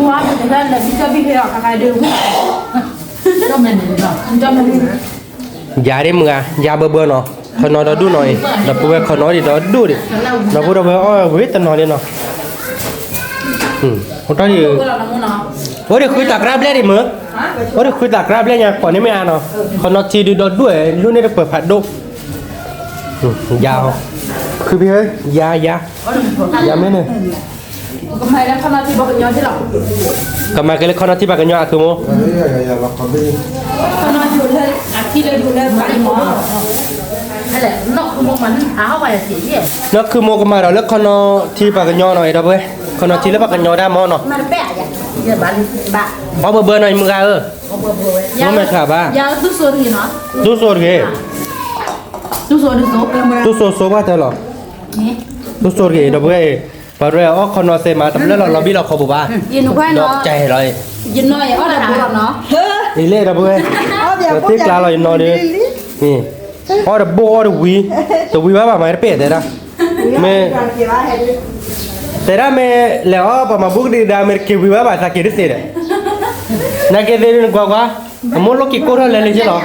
ဘၢဘၢနီၤ, ခီနီၤဒီဒူၣ်နီၤအံၤ ဒီပုၢ်ဝဲၢ်ခီနီၤဒံးဒီဒူၣ်ဒံး, ဒီပုၢ်ဝဲၢ်အီၣ်ဝံၤတနီၤဒံးနီၤ, အိၣ်တ့ၢ်, အိၣ်ဒံးဃုတၢ်ကြၢးဘျဲၣ်ဒံးမုၢ်, အိၣ်ဒံးဃုတၢ်ကြၢးဘျဲၣ်ညါ ကိးန့ၢ်မ့ၢ်အါနီၤ, ခီနီၤထံဒုးဒီဒူၣ် လူၢ်န့ၢ်တပၢၤဖးဒိၣ်, ယၤ, ခုဖံဧၢ, ယၤ, ယၤ, ယၤမ့ၢ်န့ၣ် ကမၤက့ၤလၢခီနီၤထံပှၤကညီအခုမိၢ်, နီၢ်ခုမိၢ်ကမၤဒီးလၢခီနီၤထံပှၤကညီနီၤ ဒီပုၢ်ဝဲၢ်, ခီနီၤထံလၢပှၤကညီဒၣ်မ့ၢ်နီၤ, အီၣ်ဘၢဘၢနီၤ ယမုၢ်ဂၤဧၢ, မ့ၢ်မဲာ်ဆှးဘၣ်, သူၣ်စိတဂ့ၤ, သူၣ်စိစိဘၣ်တၢ်လီၤ, သူၣ်စိတဂ့ၤ ဒီပုၢ်ဝဲၢ်အံၤ, ပှၤရဲၣ်အီၣ်ခီနီၤသ့မး တဘျၢလီၤလီၤဘံၣ်လီၤခီပူၤဘၣ်, ဒီးကဟဲလီၤ, အံၤလဲၣ်ဒီပုၢ်ဝဲၢ်, တ့ကျါလီၤယနီၤဒီး, အီၣ်တဘိၣ်အီၣ်တဝံၤ, တဝံၤဘၣ်ဘၣ်မးတပ့ၢ်တဲဒၣ်, မ့ၢ်, တဲဒၣ်မ့ၢ်လဲၤအီၣ်ပှၤမၤဘူၣ်ကဒံကဒါ မ့ၢ်တက့ၤဝံၤဘၣ်ဘၣ်သးက့ၤတသ့ဒီး, နက့ၤသ့ဒုးနကွၢ်ကွၢ် အမိၢ်လိၣ်က့ၤကိၢ်ထီၣ်လဲၤလၢယဲလီၤ.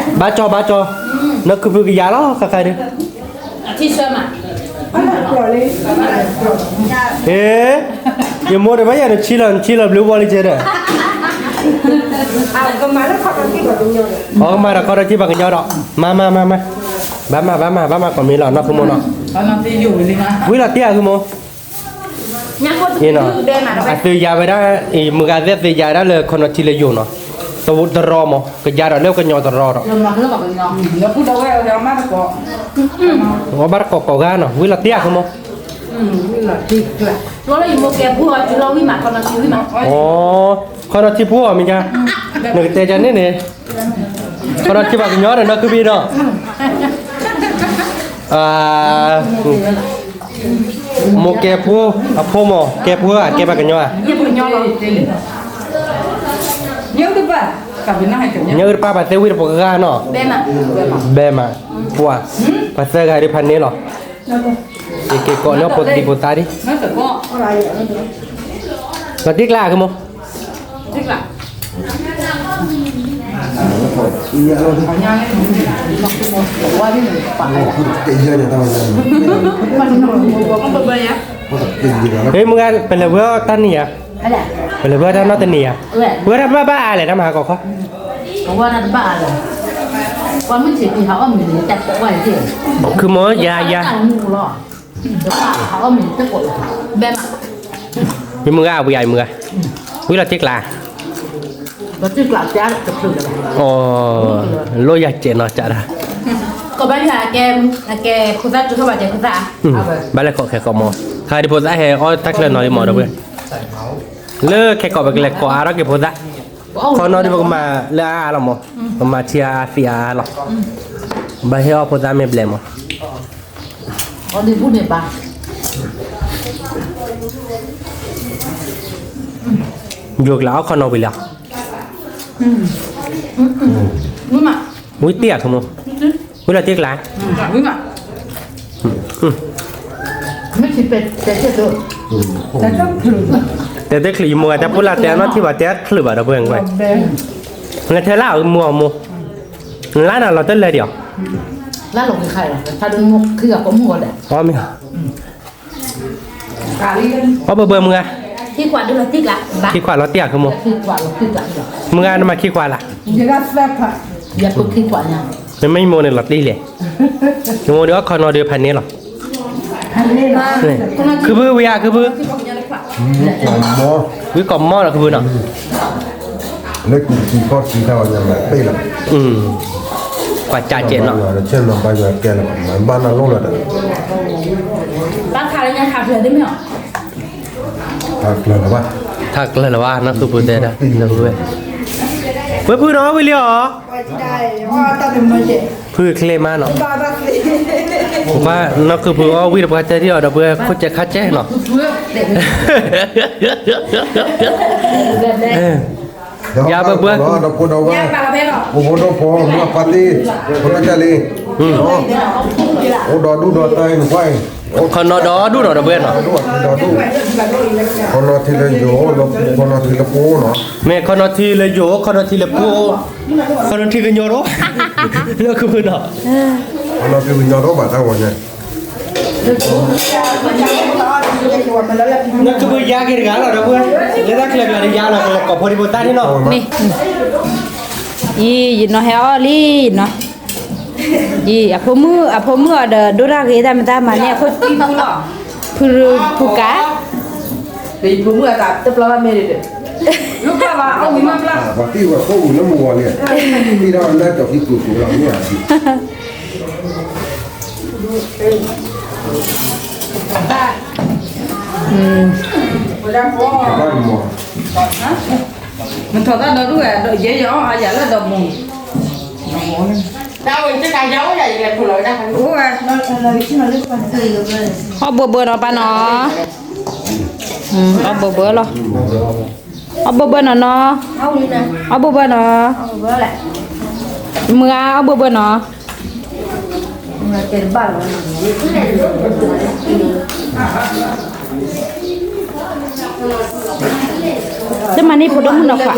ဘၣ်ကၠီ ဘၣ်ကၠီ, နီၢ်ခုဖုကယၤလီၤ ဃါဃါဒီး ယမိၢ်တဘၣ်ယၤနဆံလီၤ နဆံလီၤဘျုးဝီလံကဲဒီး, အကမၤဒီးခီဒီးထံပှၤကညီဒီး, မၤမၤမၤမၤ, ဘၣ်မၤဘၣ်မၤဘၣ်မၤကီးမ့ၢ်လီၤ နီၢ်ခုမိၢ်နီၤ, ဝံၤလီၤတ့ၢ်အဃုမိၢ် အသုယၤဝဲဒၣ်, မုၢ်ဂၤသ့ၣ်အသုယၤဝဲဒၣ်လၢ ခီနီၤထံလၢယိာ်နီၤ, တရီမး ကယၤဒီးလၢကညီတရီဒီး, အဘၣ်တကိးကိးဂၤနီၤ ဝံၤလီၤတ့ၢ်အဃုမိၢ်, ခီနီၤထံပူၤအီၤမ့ၢ်က, နကတဲယၤန့ၣ်န့ၣ်, ခီနီၤထံပှၤကညီဒီး နီၢ်ခုဖုဒီး မိၢ်ကဲဖိ, အဖိမး ကဲဖိဧါ ကဲပှၤကညီဧါ, ညၣ်အူတပၢ်ပှၤသ့ဝံၤဒီးပှၤကဂၤနီၤ, ဘဲမး, ပှၤသၢဂၤဒ်ဖးန့ၣ်လီၤ, ယက့ၤကိးလၢဖိသံဖိသၣ်ဒ်, လီၤတံၢ်ကျါအဃုမိၢ် မုၢ်ဂၤ ပလဲၤဝဲတၢ်န့ၣ်ယၤ, ပလဲၤဝဲတၢ်နီတန့ၢ်ယၤ, ပဝဲဒၣ်ဘၣ်ဘၣ်အါလဲၣ် တၢ်မၤဟးဂီၤခီ, ခုမိၢ်ယၤယၤ, ယမုၢ်ဂၤဝံၤယၤ ယမုၢ်ဂၤ, ဝံၤလီၤတ့ၢ်ကျါ, လိၣ်ယၤစဲးနီၤကးဒၣ်, ဘၣ်လဲၤကိးခဲကိးမီၤ, ခါဒ်ဖိသၣ်ဟဲအီၣ်တၢ်ချၢနီၤလံမီၤဒီပုၢ်ဝဲၢ်, လၢခဲကိးပကလဲၤကိးအါထီၣ်က့ၤဖိသၣ်, ခီနီၤဒ်ပကမၤလၢအါအါလီၤမီၤ, ပမၤထံအါအါသံးအါအါလီၤ, ဘၣ်ဟ့ၣ်အီၣ်ဖိသၣ်မ့ၢ်ဘျဲၣ်မီၤ ယိၤကျါအီၣ်ခီနီၤဝံၤလံ, ဝံၤတ့ၢ်အါခီမိၢ်, ဝံၤလီၤတ့ၢ်ကျါ, တဲတ့ၢ်ချံး ယမိၢ်ဂၤတၢ်ပူၤလၢတဲအနီၢ်ထံၣ်ဘၣ် တဲတချုးဘၣ်ဒီပုၢ်ဝဲၢ်, နထဲလၢအမိၢ်အမိၢ်, နလါနၤလီၤတလၢဒံးအီၤ, အီမ့ၢ် အီၣ်ဘၢဘၢမုၢ်ဂၤ, ခံခွးလီၤတ့ၢ်အါခီမိၢ်, မုၢ်ဂၤနမၤခံခွးလၢ်, မ့မ့ၢ်ယမိၢ်န့ၣ်လီၤတ့ၢ်လဲၣ်, ယမိၢ်ဒီးအီၣ်ခီနီၤဒီးဖးန့ၣ်လီၤ, ခုဖုဝံၤဧါ ခုဖု, ဝံၤကိးမီၢ်လီၤခုဖုနီၤ, လၢကူၣ်ထံကီၢ်ထံတၢ်ဝဲညါမၤတ့ၢ်လီၤ, ကွၢ်ကးကဲးနီၤ, ဘၣ်နၤလိၣ်လီၤဒီး, ထးကျၢၤလၢၤဘၣ်, ထးကျၢၤလၢၤဘၣ် နီၢ်ခုဖုတဲဒၣ်, ဝဲဖုနီၤဝံၤလံအီၤ, ဖုချ့မးနီၤ, နီၢ်ခုဖုအီၣ်ဝံၤဒီးပှၤတဲဒ်အီၤဒီးပှၤခိၣ်စဲးခါစဲးနီၤ ယၤဘၢဘၢ, ဒီးဖိဒီးဝဲၢ်, ဖိဖိဒိၣ်ဖိမုၢ်အပၢ်သ့ၣ်, ဖိဒိၣ်ကၢ်လံ, အိၣ်ဒီဒူၣ်ဒီတၢ်အံၤနကွၢ်အံၤ, ခီနီၤဒီဒူၣ်နီၤဒီပုၢ်ဝဲၢ်နီၤ, ခီနီၤထံလၢယိာ်, ခီနီၤထံလၢပူၤနီၤ, မ့ၢ်ခီနီၤထံလၢယိာ် ခီနီၤထံလၢပူၤ, ခီနီၤထံကညီၤဒီး, လၢခုဖုနီၤ, ခီနီၤထံကညီၤဒီးဘၣ်တၢ်ဂီၤညါ နကဘၣ်ယါက့ၤတဂၤလီၤ ဒီပုၢ်ဝဲၢ်, လၢတၢ်ချၢကျါဒီးယါလီၤ ကလီၤကိးဖိဒံဖိသၣ်န့ၣ်လီၤ, မ့ၢ်, အံၤ ယနီၤဟဲအီၣ်လံနီၤ, အံၤ အဖိမုၣ် အဖိမုၣ်အီၤဒီး ဒိၣ်တၢ်ဂ့ၤတၢ်မတၤမၤန့ၢ်အခိၣ်, ဖုဖုကါ ဖိမုၣ်အတၢ်တပျီဘၣ်မ့ၢ်ဒီး, ပှၤသံဝဲခိၣ်အူလၢမုၢ်ဂီၤလံ, သံဒၣ်ဝဲလၢကၠီၤဖံးပူၤပူၤလီၤမ့ၢ်ဧါ, မထီၣ်သၣ်ဒီဒူၣ်ဝဲ, ယဲယအီၣ်အါယၤလၢဒီးမူ, အီၣ်ဘှီဘှီနီၤပၢ်နီၤ, အီၣ်ဘှီဘှီလီၤ, အီၣ်ဘှီဘှီနီၤနီၤ, အီၣ်ဘှီဘှီနီၤ, မုၢ်ဂၤအီၣ်ဘှီဘှီနီၤ တမၤ န့ၣ်ဖိဒိၣ်မုၣ်နီၤခွါ,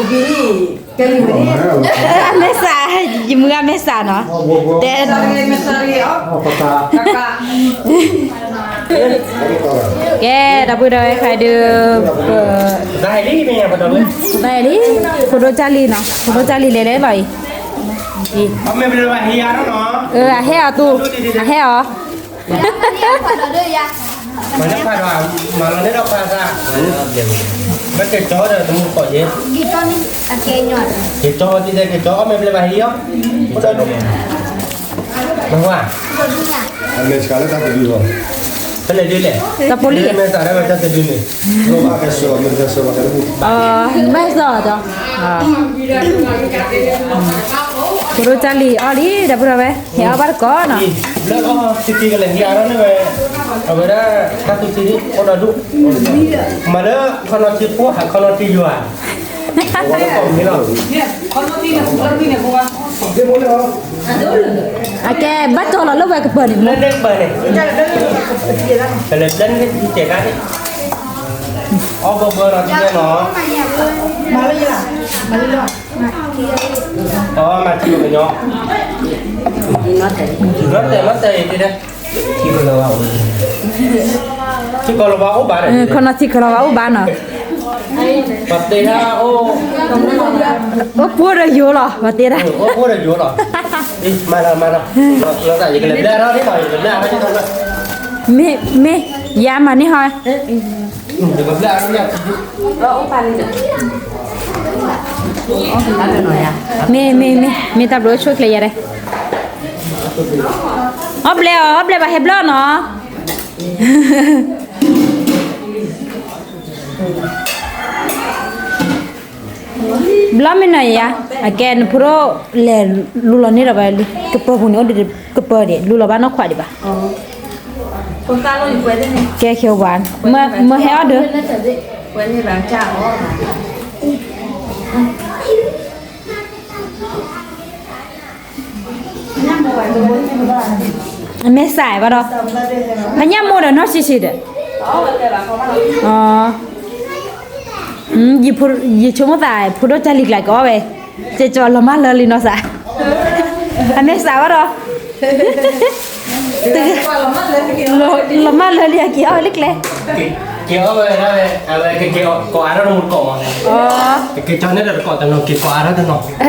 အမဲာ်ဆှး, ယမုၢ်ဂၤမဲာ်ဆှးနီၤ, တဲ, ကဲ, ဒီပုၢ်ဒီဝဲၢ်ခဲဒုး, လံ, ဖိဒိၣ်ကၢ်လံနီၤ, ဖိဒိၣ်ကၢ်လံလဲၤလဲၤလီၤအံၤ, အဟဲအီၤသူ, အဟဲအီၤ မၤလၢဖးဒီး, မၤလီၤန့ၢ်ဒီးဖးသး, ဘၣ်က့ၤကၠီဒီးတမူကီးယဲ, ကၠီတံၢ်တဲကၠီ အီၣ်မ့ၢ်ဘျဲဘၣ်ဟံးအီၤ, မ့ၢ်ဝါ, ဖဲလဲၣ်ဒ်လဲၣ်, တၢ်ဖိလံ, မဲာ်သးဒၣ်ဝဲတၢ်တဒုန့ၣ်, ဘၣ်စီၣ်, ဘၣ်စီၣ်, ဖိဒိၣ်ကၢ်လံအီၤလံ ဒီပုၢ်ဒီဝဲၢ်, ဟဲအီၣ်ဘၣ်တကိးနီၤ, ဘျၢထံကလဲၤဟံးအါထီၣ်န့ၢ်ဝဲ, အဝဲဒၣ်တၢ်သူထံအိၣ်ဒီးဒူၣ်, မၤလၢခီနီၤထံဖိဟးခီနီၤထံယွၤ, အကဲဘၣ်တီလီၤလၢဝဲကပၢၤန့ၣ်, လၢကပၢၤန့ၣ်, ပလဲၤဘျၢန့ၣ်တဲကါန့ၣ်, အီၣ်ဘၢဘၢလီၤထံနီၤ, အီၣ်မၤထံကညီ, နီၢ်တဲာ်နီၢ်တဲာ်အံၤတဲဒၣ်, ထံကလီၤဘၣ်အိၣ်ဘၣ်, ခီနီၤထံကလီၤဘၣ်အိၣ်ဘၣ်နီၤ, ပှၤတဲဒၣ်အိၣ်, အိၣ်ဖိဒီးယိၤလီၤ ပှၤတဲဒၣ်, အိၣ်ဖိဒီးယိၤလီၤ, မၤလီၤမၤလီၤ, ယကလဲၤဘျၢထီၣ်န့ၣ်လီၤ, ယကလဲၤဘျၢထီၣ်န့ၣ်လီၤ, မ့ၢ်, မ့ၢ်, ယၤမၤန့ၢ်ဟီ, ယကဘျၢထီၣ်န့ၣ် မ့ၢ်, မ့ၢ်, မ့ၢ်, မ့ၢ်တၢ်ဘျုးဆိၣ်ချ့ယၤဒဲး, အီၣ်ဘျဲအီၤ, အီၣ်ဘျဲဘၣ်ဟဲဘျၢနီၤ, ဘျီမ့ၢ်နီၤယၤ, အကဲနဖိဒိၣ်လဲၤလူလီၤန့ၢ်ဒီးဘၣ်လံ, ကပၢၤပူၤန့ၣ်အိၣ်ဒီးကပၢၤဒံး လူလီၤဘၣ်နီၢ်ခွါဒံးဘၣ်, ကဲခဲဝါ, မ့ၢ်ဟဲအီၣ်ဒီး အမဲာ်ဆှးဘၣ်ဒီး, အညၣ်မိၢ်ဒီးနီၢ်ဆံးဆံးဒီး, ယဆိကမိၣ်သး ဖိဒိၣ်ကၢ်လံကျါကအီၣ်ဝဲ, ကဲကၠီလီၤမၢ်လၢလံနီၤသး, အမဲာ်ဆှးဘၣ်ဒီး, လီၤမၢ်လၢလံအက့ၤအီၣ်ဝဲလၢကျဲ က့ၤအီၣ်ဝဲဒၣ်ဝဲ, အဝဲကက့ၤကိးအါထီၣ်တမူတကိးမး, ကက့ၤကၠီန့ၢ်ဒီးတကိးတနီၤ က့ၤကိးအါထီၣ်တနီၤ, က့ၤ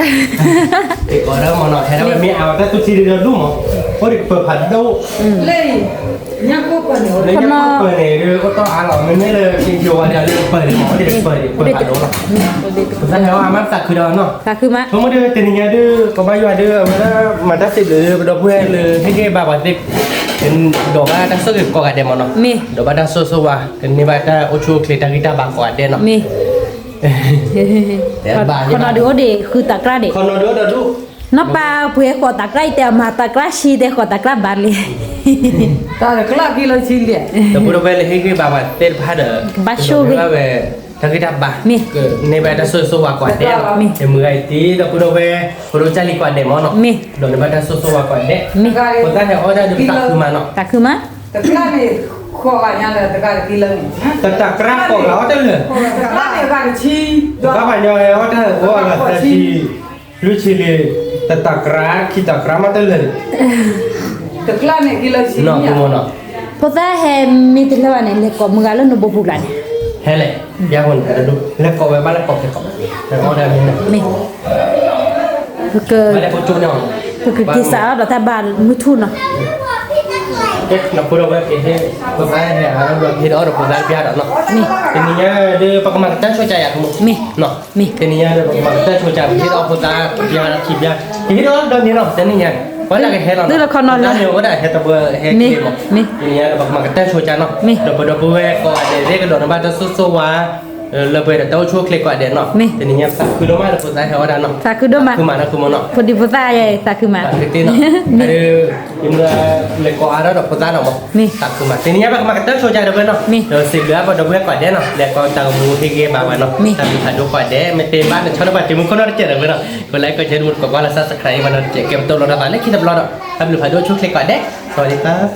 ကိးအါထီၣ်မးနီၤ ထဲဒၣ်ဝဲမ့ၢ်အဝဲတၢ်သူၣ်ထံဒုးဒီဒူၣ်မး, အိၣ်ဒံးကပၢၤဖးဒိၣ်, လၢညါကိၢ်ပၢၤန့ၣ်, လၢညါကိၢ်ပၢၤန့ၣ် ဒုးအိၣ်တီၢ်အါလီၤ မ့မ့ၢ်လၢက့ၤယိၤဝဲဒၣ်လၢကပၢၤန့ၣ်မး အိၣ်ဒံးကပၢၤဒံး ကပၢၤဖးဒိၣ်လီၤ, ပသးဟဲအီၣ်အမါသးခုဒီးနီၤ, ဆိကမိၣ်ဒုးတနံၤညါဒုး ကဘၣ်ယွၤဒုး အဝဲဒၣ်မၤတၢ်စံးဘျုးလၢပဒီပုၢ်ဝဲၢ်လၢဟ့ၣ်ဂံၢ်ဘါပှၤသ့ၣ် ဒိးဘၣ်တၢ်ဆိၣ်ဂ့ၤကိးဂၤဒဲးမးနီၤ, မ့ၢ်, ဒိးဘၣ်တၢ်ဆိၣ်ဂ့ၤဆိၣ်ဝါ ကန့ၢ်ဘၣ်တၢ်အိၣ်ဆူၣ်အိၣ်ချ့တၢ်ဂံၢ်တၢ်ဘါကိးဂၤဒဲးနီၤ, မ့ၢ်, ခီနီၤဒုးအိၣ်ဒံးဃုသးကြၢ်ဒံး, ခီနီၤဒုးအိၣ်ဒီးဒူၣ်, နီၢ်ပၤပှဲၤဃိးသးကြၢ်အံၤ တဲအမၤသးကြၢ်ဆံ တဲဃိးသးကြၢ်ဘၣ်လံ, တၢ်တကျၢၣ်ခံလၢဆံလံ, ဒီပုၢ်ဒီဝဲၢ်လၢဟ့ၣ်ဂံၢ်ဘါပှၤသ့ၣ်တဖၣ်ဒီး, ကဘၣ်ဆိၣ်ဂ့ၤ ဘၣ်ဝဲ, တၢ်ဂံၢ်တၢ်ဘါ, မ့ၢ်, ကန့ၢ်ဘၣ်တၢ်ဆိၣ်ဂ့ၤဆိၣ်ဝါကိးဂၤဒဲးလီၤ, မ့ၢ်, မုၢ်ဂၤအံၤတ့ ဒီပုၢ်ဒီဝဲၢ် ဖိဒိၣ်ကၢ်လံကိးဂၤဒဲးမးနီၤ, မ့ၢ်, ဒီးန့ၢ်ဘၣ်တၢ်ဆိၣ်ဂ့ၤဆိၣ်ဝါကိးဂၤဒဲး, မ့ၢ်, ဖိသၣ်ဟဲအီၣ်ဒၣ်ဒုးပသးခုမးနီၤ, သးခုမး, တကျၢၣ်န့ၣ်, ဃိးဂၤညါလၢတဂၤတခံလၢန့ၣ်, တတၤကြၢ်ဃိးဂၤအီၣ်တလၢာ်, တကျၢၣ်န့ၣ်ဂၤတဆံ, တဂၤဘၣ်ညီဟဲအီၣ်တၢ်အိၣ်အဂၤသၢဆံ, လွံၢ်ဆံလံ, တတၤကြၢ် ခံတၤကြၢ်မးတလၢာ်န့ၣ်, တကျၢၣ်န့ၣ်ခံလၢဆံ, ဖိသၣ်ဟဲမ့ၢ်တလၢာ်ဘၣ်န့ၣ် လဲၤကိးမုၢ်ဂၤလၢနဘိပူၤကျါန့ၣ်, ဟဲလဲၣ်, ယၤဖိန့ၣ်, လဲၤကိးဝဲဘၣ်လၢကိးဖဲကိး, မ့ၢ်, ပကက့ၤစးထီၣ်ဒီးတၢ်ဘါမုၢ်ထူၣ်နီၤ, ဖိဒိၣ်ဝဲၢ်က့ၤဟ့ၣ်, ဖိသၣ်ဟဲဟးထီၣ်ဘျီကဟ့ၣ်ဒီးအီၣ်ဒီးဖိသၣ်တဘျီဒီးနီၤ, မ့ၢ်, တနံၤညါဒီးပကမၤကတၢၢ်ဆိကါယၤကမူ, မ့ၢ်, မ့ၢ်, တနံၤညါဒီးပကမၤကတၢၢ်ဆိကါ ပဟ့ၣ်ဒီးအီၣ်ဖိသၣ်တဘျီဒီးခံဘျီ, ကဟ့ၣ်ဒီးအီၣ်ဒီးန့ၣ်နီၤ တနံၤညါ, ဝဲဒၣ်ကဟဲလီၤ, တၢ်န့ၣ်ဝဲဒၣ်ဟဲတဘျီဟဲက့ၤမး, မ့ၢ်, တနံၤညါဒီးပကမၤကတၢၢ်ဆိကါနီၤ, ဒီးပဒီပုၢ်ဝဲၢ်ကိးဂၤဒဲးသ့ၣ်ကဒီးန့ၢ်ဘၣ်တၢ်ဆိၣ်ဂ့ၤဆိၣ်ဝါ လၢပှဲၤဒီးတၢ်အိၣ်ဆူၣ်အိၣ်ချ့ကိးဂၤဒဲးနီၤ, မ့ၢ်, တနံၤညါသးခုဒိၣ်မးလၢဖိသၣ်ဟဲအီၣ်ဒၣ်နီၤ, သးခုဒိၣ်မး, သးခုမးနီၤ, ဖိဒံဖိသၣ်ယဲ သးခုမး, သးခုတ့ၢ်နီၤ, အဒုး, ယမုၢ်ဂၤလဲၤကိးအါထီၣ်ဒီးဖိသၣ်နီၤမး, မ့ၢ်, သးခုမး, တနံၤညါပကမၤကတၢၢ်ဆိကါဒီးဝဲနီၤ, မ့ၢ်, ဒီးစံးဘျုးပဒီပုၢ်ဝဲၢ်ကိးဂၤဒဲးနီၤ လၢကိးတၢ်ဂီၤမူဟ့ၣ်ဂံၢ်ဘါဝဲနီၤ, မ့ၢ်, တၢ်ဘျုးဖးဒိၣ်ကိးဂၤဒဲး မ့ၢ်တ့ၢ်ဘၣ်နဆီဒီးပှၤတံၤမူခိၣ်နီတစဲးဒီးဝဲနီၤ, ကlike ကshare မူတကိးကွၢ်လၢ subscribe ဝဲနီၤတစဲး ကဲပတိၢ်လိာ်တၢ်သးလၢခံတဘျီဒီး တၢ်ဘျုးဖးဒိၣ်ဆိၣ်ချ့ကိးဂၤဒဲး, စဝၤဒံၣ်သၢ